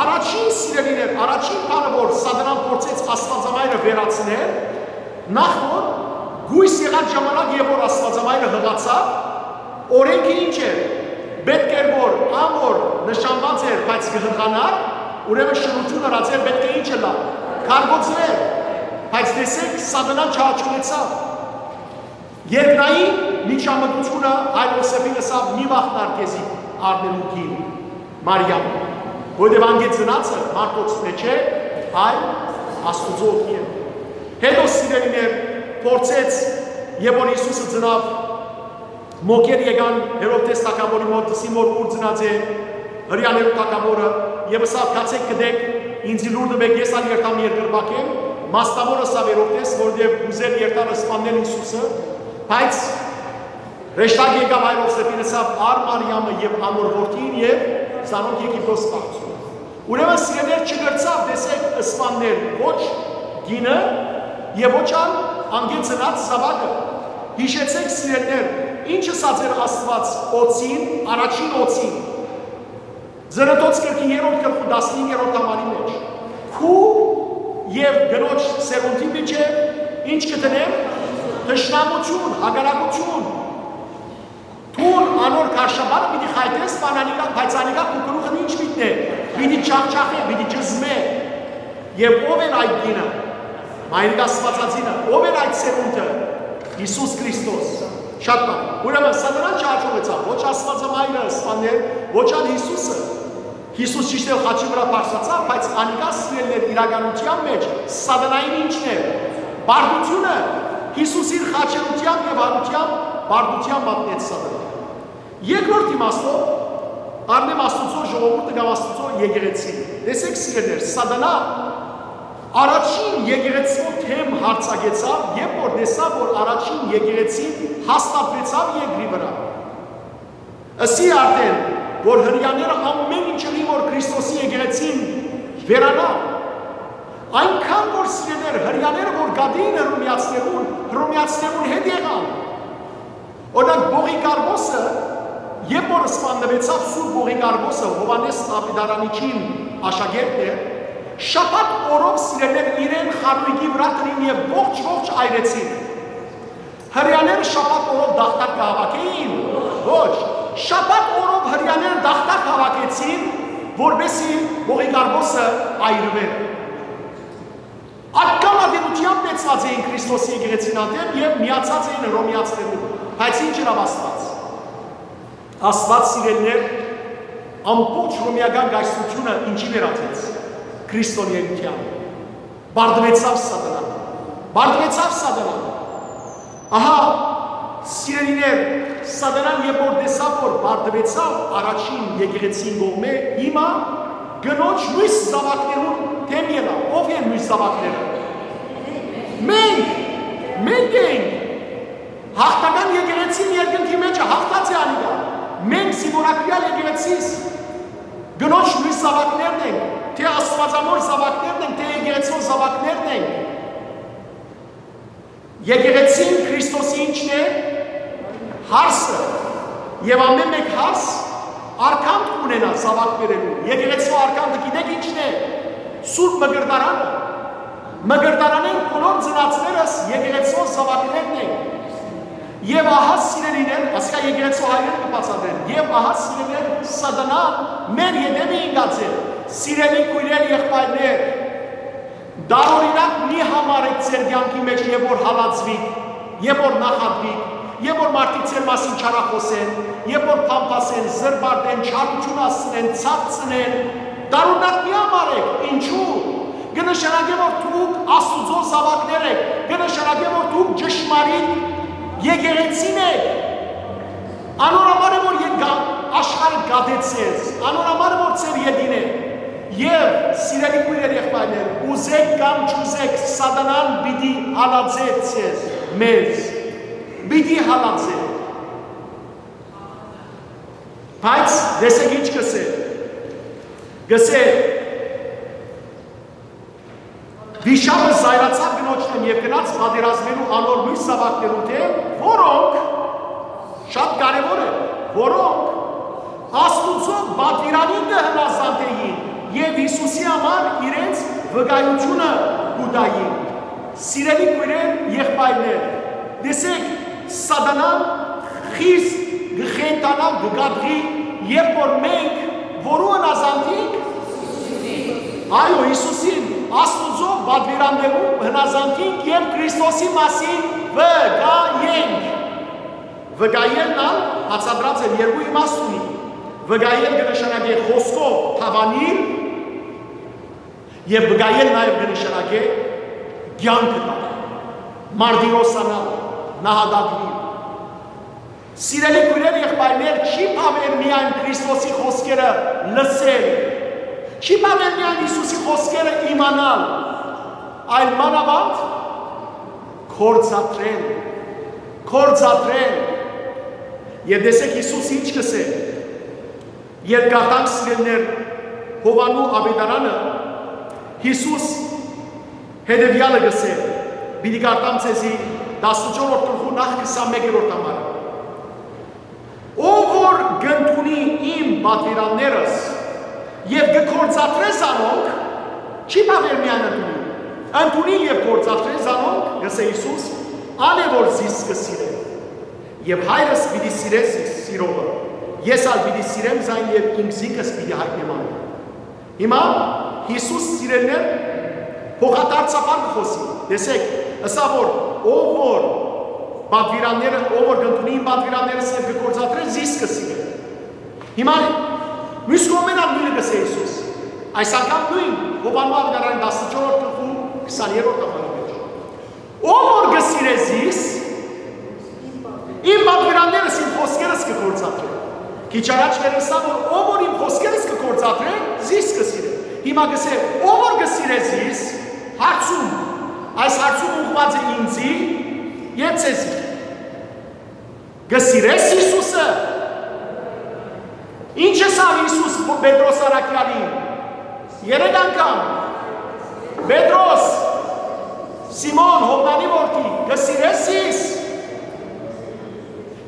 Առաջին, սիրելիներ, առաջին բանը, որ Սատանան փորձեց Աստուածամայրը վերացնել, նախ որ կոյս եղած ժամանակ, երբ որ Աստուածամայրը յղացաւ, օրէնքը ինչ էր։ Պէտք էր, որ ան որ նշանուած էր, բայց կը յղանար, ուրեմն շնութիւն ըրած էր, պէտք է ինչ ըլլայ, քարկոծուեր։ Բայց տեսէք, Սատանան չհաջողեցաւ։ Երկնային միջամտությունը հայրով սեպին ըսաւ. «Մի վախնար քեզի առնելու կին, Մարիամ, որովհետեւ անկէ ծնածը մարդոց մէջ չէ, այլ Աստուծոյ օդի է»։ Հետո, սիրելիներ, փորձեց, երբ որ Յիսուսը ծնաւ, մոգեր եկան Հերովդէս թագաւորի մօտ, ըսին, որ ուր ծնած է հրեաներու թագաւորը, եւ ըսաւ. «Գացէք, գտէք, ինծի լուր տուէք, ես ալ երթամ երկրպագէն»։ Մասնաւոր ըսաւ Հերովդէս, որովհետեւ ուզեր երթար սպաննել Յիսուսը, բայց հրեշտակը եկաւ հայրով սեպին, ըսաւ. «Առ Մարիամը եւ անոր որդին եւ զանոնք Եգիպտոս փախցուք»։ Ուրեմն, սիրելիներ, չկրցաւ, տեսեք, սպաննել ոչ կինը եւ ոչ ան անկէ ծնած զաւակը։ Յիշեցեք, սիրելիներ, ինչ ըսած էր Աստուած օծին, առաջին օծին։ Ծննդոց գրքի երրորդ գլխու տասնհինգերորդ համարի մէջ. «Քու եւ կնոջ սերունդի միջեւ ինչ կը դնեմ, թշնամութիւն, հակառակութիւն։ Դուն անոր քարշապանը պիտի խայթես, բան անիկա, բայց անիկա քու գլուխն ինչ պիտի դնէ, պիտի ջախջախէ, պիտի ճզմէ»։ Եւ ո՞վ էր այդ կինը։ Մայրիկ Աստուածածինը, ո՞վ էր այդ սերունդը։ Յիսուս Քրիստոս։ Շատ բան։ Ուրեմն, Սատանան չհաջողեցաւ ոչ Աստուածամայրը սպանել, ոչ ալ Յիսուսը։ Յիսուս ճիշդ է խաչի վրայ բարձրացաւ, բայց անիկա, սիրելիներ, իրականութեան մէջ սատանային ի՞նչն է։ Պարտութիւնը։ Յիսուս իր խաչերութեամբ եւ հարութեամբ պարտութեան մատնեց սատանան։ Երկրորդ իմաստով, առնեմ Աստուծոյ ժողովուրդը կամ Աստուծոյ եկեղեցին։ Տեսեք, սիրելիներ, սատանա առաջին եկեղեցւոյ դէմ յարձակեցաւ, երբ որ տեսաւ, որ առաջին եկեղեցին հաստատուեցաւ երկրի վրայ։ Ըսի արդէն, որ Հրեաները ամէն ինչ ըլին, որ Քրիստոսի եկեղեցին վերանայ։ Այնքան որ, սիրելիներ, Հրեաները որ գատին Հռոմեացիներուն, Հռոմեացիներուն հետ եղան։ Օրինակ, Պողիկարպոսը, երբ որ սպաննուեցաւ, Սուրբ Պողիկարպոսը Յովհաննէս Աւետարանիչին աշակերտն էր, շաբաթ օրով, սիրելիներ, իրեն խարոյկի վրայ դրին եւ ողջ-ողջ այրեցին։ Հրեաները շաբաթ օրով դախտակ կը հաւաքէին։ Ոչ, շաբաթ օրով Հրեաները դախտակ հաւաքեցին, որպեսզի Պողիկարպոսը այրուէր։ Ատկան ատելութեամբ լեցուած էին Քրիստոսի եկեղեցին ատեն եւ միացած էին Հռոմեացիներուն։ Բայց ինչ ըրաւ Աստուած։ Աստուած, սիրելիներ, ամբողջ հռոմեական կայսրութիւնը ինչի վերածեց։ Քրիստոնեայութեան։ Պարտուեցաւ սատանան։ Պարտուեցաv սատանան։ Ահա, սիրելիներ, սատանան երբ որ տեսաւ, որ պարտուեցաւ առաջին եկեղեցին կողմէ, հիմա կնոջ մյուս զաւակներուն դէմ ելաւ։ Ո՞վ են մյուս զաւակները։ Մենք, մենք ենք։ Հաղթական եկեղեցին երկնքի մէջ հաղթած է անիկա։ Մենք զինվորագրեալ եկեղեցիս, կնոջ մյուս զաւակներն ենք, թէ աստուածամոր զաւակներն ենք, թէ եկեղեցւոյ զաւակներն ենք։ Եկեղեցին Քրիստոսի ի՞նչն է։ Հարսը։ Եւ ամէն մէկ հարս արքանդ կ'ունենայ զաւակ բերելու։ Եկեղեցւոյ արքանդը գիտեք ի՞նչն է։ Սուրբ Մկրտարանը։ Մկրտարանէն բոլոր ծնածներս եկեղեցւոյ զաւակներն են։ Եւ ահա, սիրելիներ, ասիկա եկեղեցու հայրերը կը բացատրեն, եւ ահա, սիրելիներ, սատանան մեր ետեւը ինկած է, սիրելի քոյրեր, եղբայրներ, տարօրինակ մի համարեք ձեր կեանքի մէջ, երբ որ հալածուիք, երբ որ նախատուիք, երբ որ մարդիկ ձեր մասին չարախօսեն, երբ որ փամփասեն, զրպարտեն, չարութիւն ասցնեն, ցաւ ծնեն, տարօրինակ մի համարեք, ինչու՞։ Կը նշանակէ, որ դուք Աստուծոյ զաւակներ էք, կը նշանակէ, որ դուք ճշմարիտ եկեղեցին էք։ Անոր համար է, որ եկա-, աշխարհը գատեց ձեզ, անոր համար է, որ ձեր ետին է։ Եւ, սիրելի քոյրեր, եղբայրներ, ուզեք կամ չուզեք, սատանան պիտի հալածէ ձեզ, մեզ, պիտի հալածէ։ Բայց տեսեք ինչ կ'ըսէ, կ'ըսէ. վիշապը զայրացաւ կնոջ դէմ եւ գնաց պատերազմելու անոր մյուս զաւակներուն դէմ, որոնք, շատ կարեւոր է, որոնք Աստուծոյ պատուիրանին կը հնազանդէին եւ Յիսուսի համար իրենց վկայութիւնը կու տային։ Սիրելի քոյրեր, եղբայրներ, տեսեք, սատանան խիստ կը խենթանայ, կը կատաղի, երբ որ մենք որու հնազանդ ենք։ Այո, Յիսուսին, Աստուծոյ պատուիրաններուն հնազանդ ենք եւ Քրիստոսի մասին վկայենք։ Վկայելն ալ բացատրած է, երկու իմաստ ունի։ Վկայել կը նշանակէ խօսքով դաւանիլ, եւ վկայել նաեւ կը նշանակէ կեանքը տալ, մարտիրոսանալ, նահատակուիլ։ Սիրելի քոյրեր, եղբայրներ, չի բաւեր միայն Քրիստոսի խօսքերը լսել, չի բաւեր միայն Յիսուսի խօսքերը իմանալ, այլ մանաւանդ գործադրել, գործադրել։ Եւ տեսեք, Յիսուս ինչ կ'ըսէ։ Երբ կարդանք, սիրելիներ, Յովհաննու աւետարանը, Յիսուս հետեւեալը կ'ըսէ, պիտի կարդամ ձեզի տասնչորսերորդ գլխու նախ քսանմեկերորդ համարը։ Ով որ կ'ընդունի իմ պատուիրաններս եւ կը գործադրէ զանոնք, չի բաւեր միայն ընդունի, ընդունի եւ գործադրէ զանոնք, կ'ըսէ Յիսուս, ան է որ զիս կը սիրէ։ Եւ հայրս պիտի սիրէ զիս սիրողը, ես ալ պիտի սիրեմ զայն եւ ինքզինքս պիտի յայտնեմ անոր։ Հիմա Յիսուս, սիրելիներ, փոխադարձաբար կը խօսի։ Տեսեք, ըսա որ ով որ պատուիրանները, ով որ կ'ընդունի իմ պատուիրաններս եւ կը գործադրէ, զիս կը սիրէ։ Հիմա Մյուս կողմէն ալ նոյնը կ'ըսէ Յիսուս։ Այս անգամ նոյն Յովհաննէս աւետարանին տասնչորսերորդ գլխու քսաներկերորդ հատոր։ Ով որ կը սիրէ զիս, իմ պատուիրաններս, իմ խօսքերս կը գործադրէ։ Քիչ առաջ մեր ըսաւ, որ ով որ իմ խօսքերս կը գործադրէ, զիս կը սիրէ։ Հիմա կ'ըսէ, ով որ կը սիրէ զիս, հարցում, այս հարցումը ուղղուած է ինծի եւ ձեզի։ Կը սիրե՞ս Յիսուսը։ Ինչ ըսաւ Յիսուս Պետրոս առաքեալին։ Երեք անգամ։ Պետրոս, Սիմոն, Յովնանի որդի, կը սիրե՞ս զիս։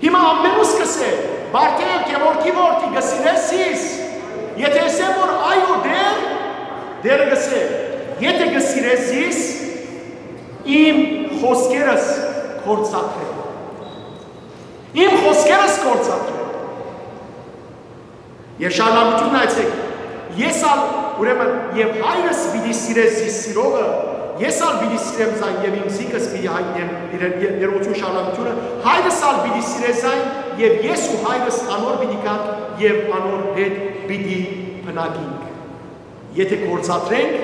Հիմա ամենուս կ'ըսէ, Բարթեւ, Գեորգի որդի, կը սիրե՞ս զիս։ Եթէ ըսեմ, որ այո, Տէր, Տէրը կ'ըսէ, եթէ կը սիրես զիս, իմ խօսքերս գործադրէ։ Իմ խօսքերս գործադրէ։ Եւ շարունակութիւնը նայեցէք, ես ալ, ուրեմն, եւ հայրս պիտի սիրէ զիս սիրողը, ես ալ պիտի սիրեմ զայն եւ իմ զինքս պիտի յայտնեմ իրեն, ե-, ներողություն, շարունակութիւնը, հայրս ալ պիտի սիրէ զայն եւ ես ու հայրս անոր պիտի գանք եւ անոր հետ պիտի բնակինք։ Եթէ գործադրենք,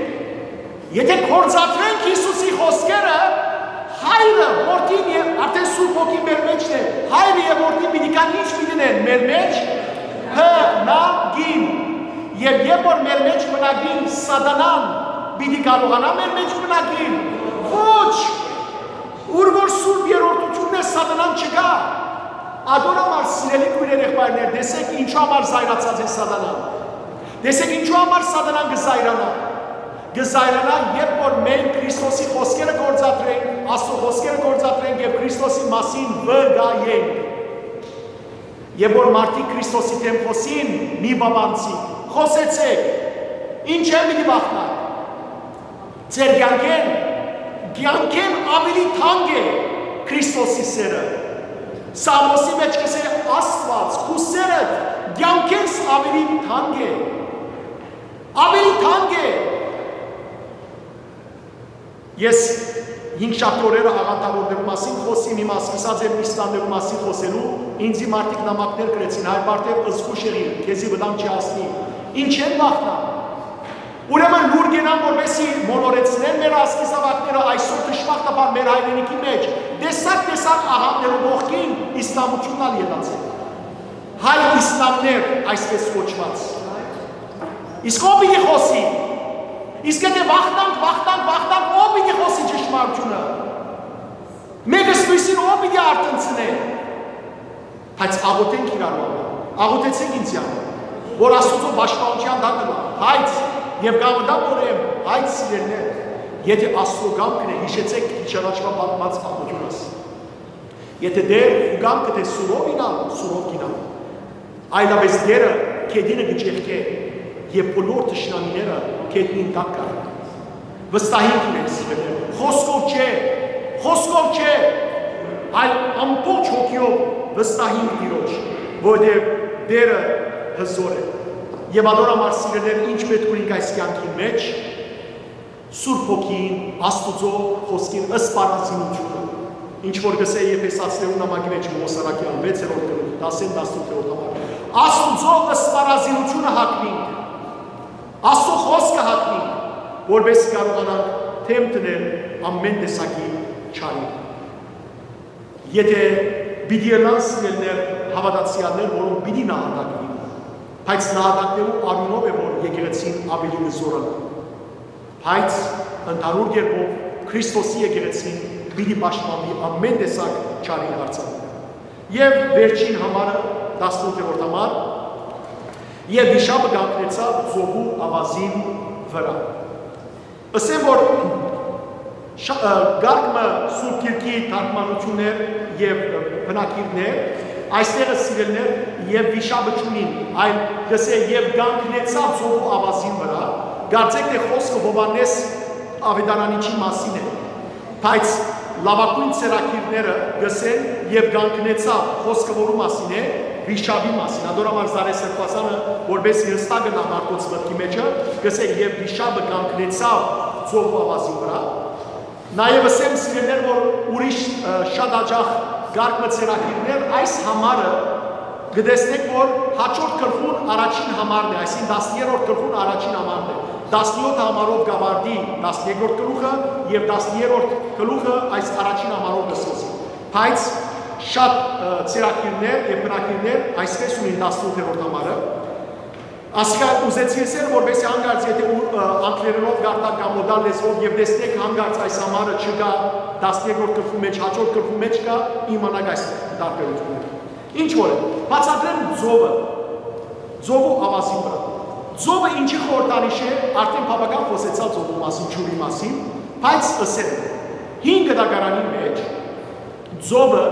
եթէ գործադրենք Յիսուսի խօսքերը, հայրը, որդին եւ արդեն Սուրբ Հոգին մեր մեջն է, հայրը եւ որդին պիտի գան, ինչ պիտի ընեն մեր մեջ, բնակին։ Եւ երբ որ մեր մեջ բնակին, սատանան պիտի կարողանա մեր մեջ բնակին, ոչ, ուր որ Սուրբ Երրորդութիւնն է, սատանան չկայ։ Ատոր համար, սիրելի քոյրեր, եղբայրներ, տեսէք ինչու համար զայրացած է սատանան։ Տեսէք ինչու համար սատանան կը զայրանայ։ Կը զայրանայ, երբ որ մենք Քրիստոսի խօսքերը գործադրենք, Աստուծոյ խօսքերը գործադրենք եւ Քրիստոսի մասին վկայենք։ Երբ որ մարդիկ Քրիստոսի դէմ խօսին, մի պապանցի, խօսեցէք, ինչէ՞ պիտի վախնաք։ Ձեր կեանքէն, կեանքէն աւելի թանկ է Քրիստոսի սէրը։ Սաղմոսի մէջ կ'ըսէ, Աստուած, քու սէրդ կեանքէնս աւելի թանկ է։ Աւելի թանկ է։ Ես հինգշաբթի օրերը աղանդավորներու մասին խօսիմ, հիմա սկսած եմ իսլամներու մասին խօսելու, ինձի մարդիկ նամակներ գրեցին, հայ Բարթեւ, զգուշ եղիր, քեզի վտանգ չի հասնի։ Ինչէ՞ն վախնամ։ Ուրեմն լուր կենամ, որպեսզի մոլորեցնեն մեր ազգի զաւակները այսօր դժբախտաբար մեր հայրենիքի մէջ, տեսակ-տեսակ աղանդներու կողքին իսլամութիւնն ալ ելած է։ Հայ իսլամներ, այսպես կոչուած։ Իսկ ո՞վ պիտի խօսի։ Իսկ եթե վախնանք, վախնանք, վախնանք, ո՞վ պիտի խօսի ճշմարտութիւնը։ Մեկը մյուսին ո՞վ պիտի արթնցնէ։ Բայց աղօթենք իրարու համար, աղօթեցէք ինձ համար, որ Աստուծոյ պաշտպանութեան տակ ըլլամ, բայց եւ կամտամ որ եմ, բայց սիրելիներ, եթէ Աստուծոյ կամքն է, յիշեցէք քիչ առաջուայ պատմած պատմութիւնս։ Եթէ Տէր ու կամքը թէ սուրով ինալ, սուրով կինալ, այլապէս Տէրը գետինը կը ճեղքէ եւ բոլոր թշնամիները գետնին տակ կ'առնեն։ Վստահինք իրեն, սիրելիներ, խօսքով չէ, խօսքով չէ, այլ ամբողջ հոգիով վստահինք Տիրոջ, որովհետեւ Տէրը հզոր է։ Եւ ատոր համար, սիրելիներ, ինչ պէտք ունինք այս կեանքին մէջ, Սուրբ Հոգին, Աստուծոյ խօսքին սպառազինութիւնը, ինչ որ կ'ըսէ Եփեսացիներու նամակի մէջ Պօլոս առաքեալը, վեցերորդ գլուխ, դասէն տասնութերորդ համար, Աստուծոյ սպառազինութիւնը հագնինք, Աստուծոյ խօսքը հագնինք, որպէս կարողանանք դէմ դնել ամէն տեսակի չարին։ Եթէ պիտի ըլլան, սիրելիներ, հաւատացեալներ, որոնք պիտի նահատակուին, բայց նահատակներու արիւնով է, որ եկեղեցին աւելի կը զօրանայ։ Բայց ընդհանուր կերպով Քրիստոսի եկեղեցին պիտի պաշտպանուի ամէն տեսակ չարի յարցանքներէ։ Եւ վերջին համարը, տասնութերորդ համար, եւ վիշապը կանգնեցաւ ծովու աւազին վրայ։ Ըսեմ, որ շա-, ը, կարգ մը Սուրբ Գիրքի թարգմանութիւններ եւ, ը, բնակիրներ, այստեղը, սիրելիներ, եւ վիշապը չունին, այլ կ'ըսէ, եւ կանգնեցաւ ծովու աւազին վրայ, կարծէք թէ խօսքը Յովհաննէս Աւետարանիչի մասին է, բայց լաւագոյն ձեռագիրները կ'ըսեն, եւ կանգնեցաւ, խօսքը որու մասին է, վիշապի մասին։ Ատոր համար Զարեհ Սրբազանը, որպէս հստակ ըլլայ մարդոց մտքի մէջը, կ'ըսէ, եւ վիշապը կանգնեցաւ ծովու աւազին վրայ։ Նաեւ ըսեմ, սիրելիներ, որ ուրիշ, ը, շատ յաճախ կարգ մը ձեռագիրներ այս համարը Կը տեսնենք, որ հաջորդ գլխուն առաջին համարն է, այսինքն տասներորդ գլխուն առաջին համարն է։ Տասնեօթ համարով կ'աւարտի տասներկրորդ գլուխը եւ տասներորդ գլուխը այս առաջին համարով կը սկսի։ Բայց շատ, ը, ծրագիրներ եւ բնագիրներ այսպես ունին տասնութերորդ համարը։ Ասիկա ուզեցի ըսել, որպեսզի հանկարծ, եթե ու, ը, անգլերենով կարդաք կամ օտար լեզուով եւ տեսնեք, հանկարծ այս համարը չկայ տասներկրորդ գլխու մեջ, հաջորդ գլխու մեջ կայ, իմանաք այս տարբերությունը։ Ինչ որ է, բացատրեմ ծովը, ծովու աւազին վրայ։ Ծովը ինչի խորհրդանիշ է, արդէն բաւական խօսեցայ ծովու մասին, ջուրի մասին, բայց ըսել եմ, հին կտակարանին մեջ ծովը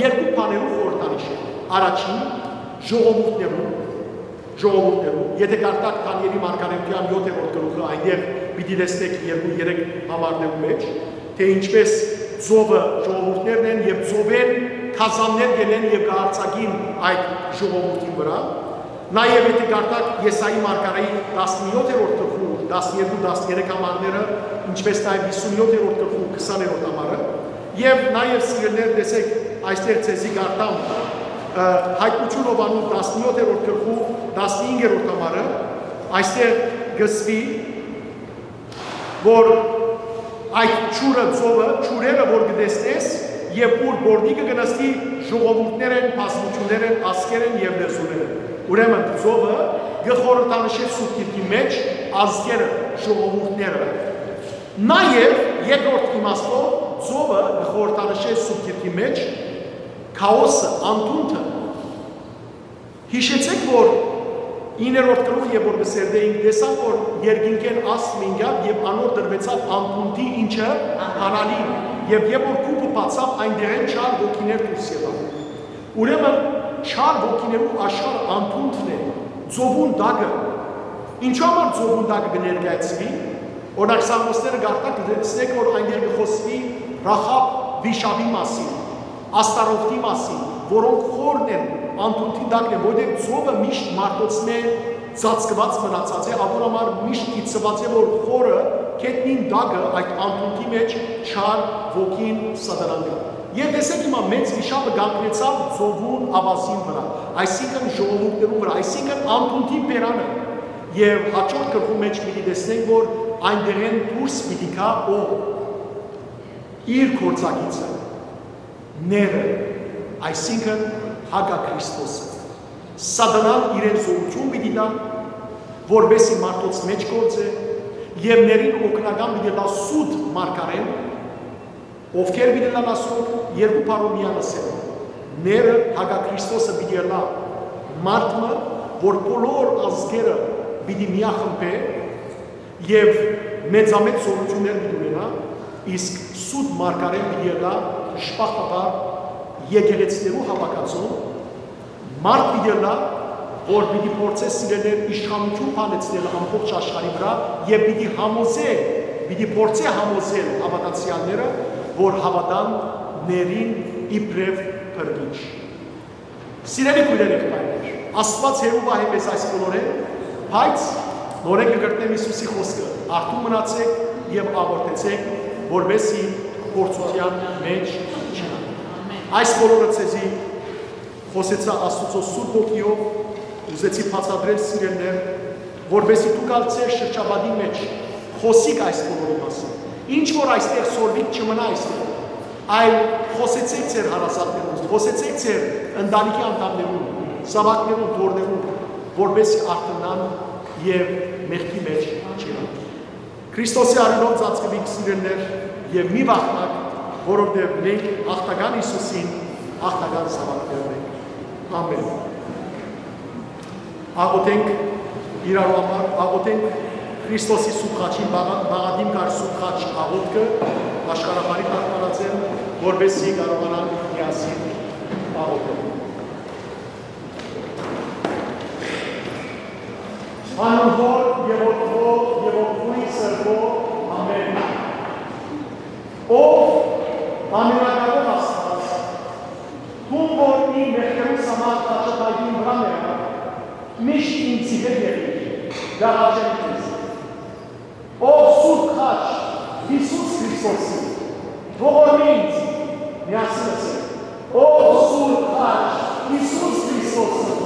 երկու բաներու խորհրդանիշ է։ Առաջին, ժողովուրդներու, ժողովուրդներու, եթե կարդաք Դանիէլի մարգարէութեան յոթերորդ գլուխը, այնտեղ պիտի տեսնեք երկու-երեք համարներու մեջ, թէ ինչպէս ծովը ժողովուրդներն են եւ ծովէն գազաններ կ'ելեն եւ կ'արձակին այդ ժողովուրդին վրայ։ Նաեւ եթե կարդաք Եսայի մարգարէի տասնեօթերորդ գլխու, տասներկու, տասներեք համարները, ինչպէս նաեւ հիսունեօթերորդ գլխու, քսաներորդ համարը, եւ նաեւ, սիրելիներ, տեսեք, այստեղ ձեզի կարդամ, ը, Հայտնութիւն Յովհաննու տասնեօթերորդ գլխու, տասնհինգերորդ համարը, այստեղ կ'ըսուի, որ այդ ջուրը, ծովը, ջուրերը որ կը տեսնես, եւ ուր պոռնիկը կը նստի, ժողովուրդներ են, բազմութիւններ են, ազգեր են եւ լեզուներ են։ Ուրեմն ծովը կը խորհրդանշէ Սուրբ Գիրքի մեջ ազգերը, ժողովուրդները։ Նաեւ երկրորդ իմաստով ծովը կը խորհրդանշէ Սուրբ Գիրքի մեջ քաոսը, անդունդը, Յիշեցէք, որ իններորդ գլուխ երբ որ կը սերտէինք, տեսանք, որ երկինքէն աստղ մինկաւ եւ անոր տրուեցաւ անդունդի ինչը, հանալին, եւ երբ որ կուպը բացաւ, այնտեղէն չար ոգիներ դուրս ելան։ Ուրեմն չար ոգիներու աշխարհը անդունդն է, ծովուն տակը։ Ինչու համար ծովուն տակը կը ներկայացուի։ Օրինակ, Սաղմոսները կարդաք, կը տեսնէք, որ այնտեղ կը խօսուի Ռախաբ վիշապի մասին, Աստարովթի մասին, որոնք խորն են, անդունդի տակն են, որտեղ ծովը միշտ մարդոցմէ ծածկուած մնացած է, ատոր համար միշտ գիտցուած է, որ խորը գետնին տակը, այդ անդունդի մեջ չար ոգին Սատանան կայ։ Եւ տեսեք հիմա, մեծ վիշապը կանգնեցաւ ծովուն աւազին վրայ, այսինքն ժողովուրդներուն վրայ, այսինքն անդունդի բերանը։ Եւ հաջորդ գլխու մեջ պիտի տեսնենք, որ այնտեղէն դուրս պիտի գայ ով, իր գործակիցը, ները, այսինքն հակա Քրիստոսը։ Սատանան իրեն զօրութիւն պիտի տայ, որպեսզի մարդոց մեջ գործէ, եւ ներին օգնական պիտի ըլլայ սուտ մարգարէն, ովքեր պիտի ըլլան ասոր, երկու բառով միան ըսել, ները, հակա Քրիստոսը պիտի ըլլայ մարդ մը, որ բոլոր ազգերը պիտի միախմբէ, եւ մեծամեծ զօրութիւններ պիտի ունենայ, իսկ սուտ մարգարէն պիտի ըլլայ դժբախտաբար եկեղեցիներու հաւաքածուն, մարդ պիտի ըլլայ, որ պիտի փորձէ, սիրելիներ, իշխանութիւն բանեցնել ամբողջ աշխարհի վրայ եւ պիտի համոզէ, պիտի փորձէ համոզել հաւատացեալները, որ հաւատան ներին իբրեւ փրկիչ։ Սիրելի քոյրեր, եղբայրներ, Աստուած հեռու պահէ մեզ այս բոլորէն, բայց նորէն կը կրկնեմ Յիսուսի խօսքը. «Արթուն մնացէք եւ աղօթեցէք, որպեսզի փորձութեան մեջ չընանք»։ Այս բոլորը ձեզի խօսեցայ Աստուծոյ Սուրբ Հոգիով, ուզեցի բացատրել, սիրելիներ, որպեսզի դուք ալ ձեր շրջապատին մեջ խօսիք այս բոլորի մասին։ Ինչ որ այստեղ սորվինք, չմնայ այստեղ, այլ խօսեցէք ձեր հարազատներուն, խօսեցէք ձեր ընտանիքի անդամներուն, զաւակներուն, թոռներուն, որպեսզի արթնան եւ մեղքի մեջ չընան։ Քրիստոսի անունով ծածկուիք, սիրելիներ, եւ մի վախնաք, որովհետեւ մենք յաղթական Յիսուսին յաղթական զաւակներն ենք։ Ամէն։ Աղօթենք իրարու համար, աղօթենք Քրիստոսի Սուրբ Խաչին, բաղ-, բաղադիմ կար Սուրբ Խաչ աղօթքը, աշխարհաբարի թարգմանած են, որպեսզի կարողանանք միասին աղօթել։ Անունով եւ Որդւով եւ Ոգու Սրբով, ամէն։ Ով ամենակարող Աստուած, դուն որ իմ մեղքերուս համար խաչապայքին վրայ մեռայ, միշտ ինձի հետ եղիր, կ'աղաչեմ քեզի։ Ով Սուրբ Խաչ, Յիսուս Քրիստոսի, ողորմէ ինձ, միասին ըսենք. «Ով Սուրբ Խաչ, Յիսուս Քրիստոսի,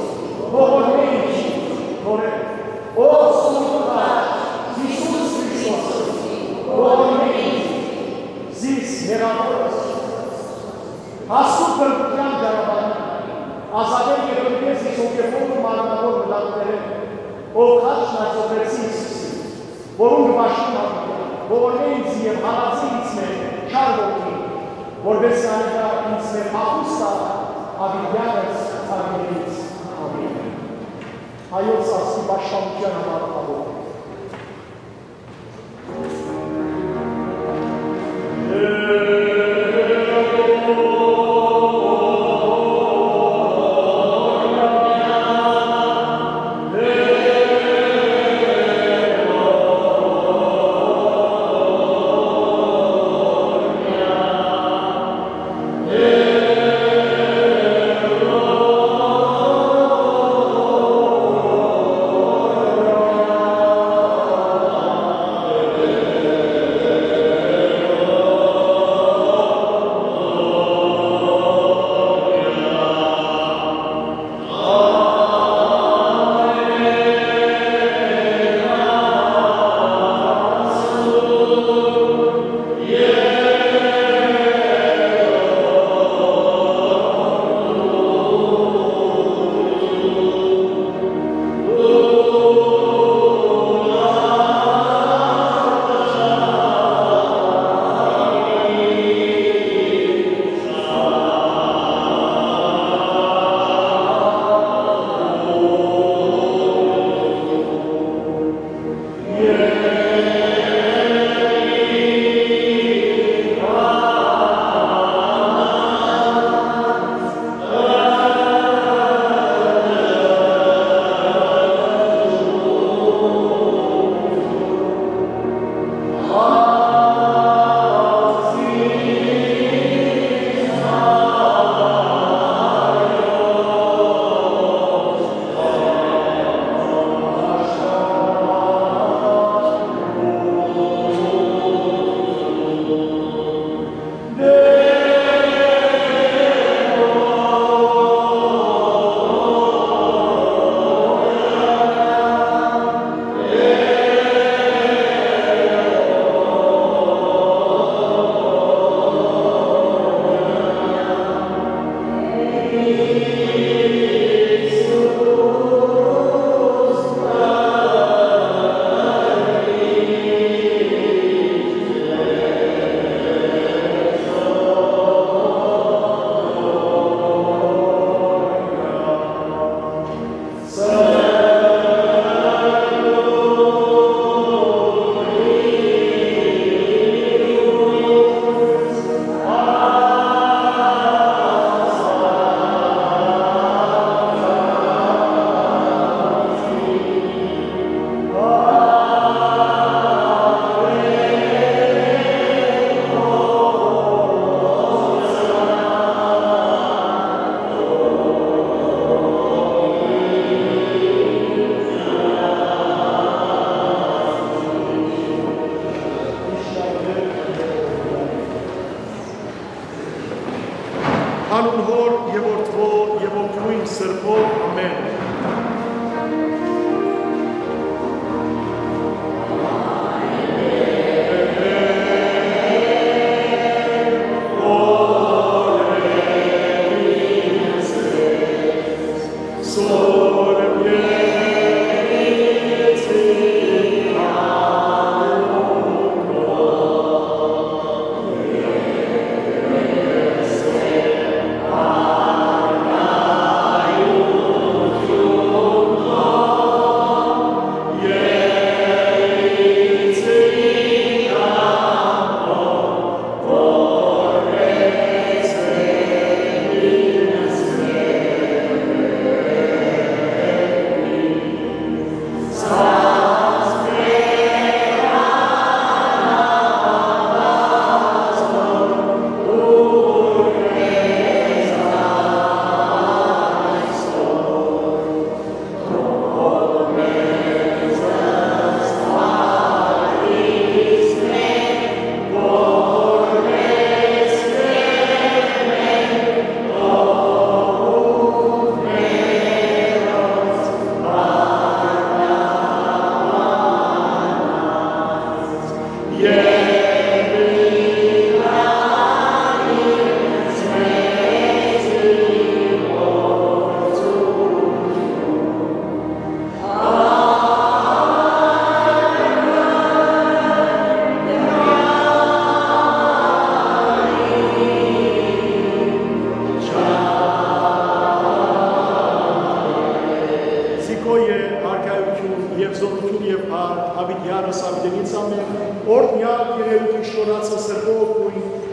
Աստուածопроսի Յիսուսին, որուն կը պաշտում ատիկա, ողորմէ ինծի եւ հալածէ ինձմէ չար ոգին, որպէս զի անիկա ինձմէ փախուստ տայ աւիտեանս, աւիտենից։ Ամէն։ Հայոց ազգի պաշտպանութեան համար աղօթք։ Անուն Հօր եւ Որդւոյ եւ Ոգիին Սրբոյ։ Ամէն։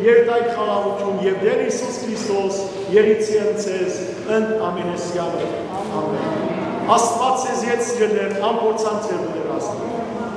Երթայք խաղաղութիւն եւ Տէր Յիսուս Քրիստոս եղիցի են ձեզ ընդ ամենեսեանը։ Ամեն։ Աստուած ձեզ ետ սիրելիներ, ամբողջան ձեր դուներ Աստուած։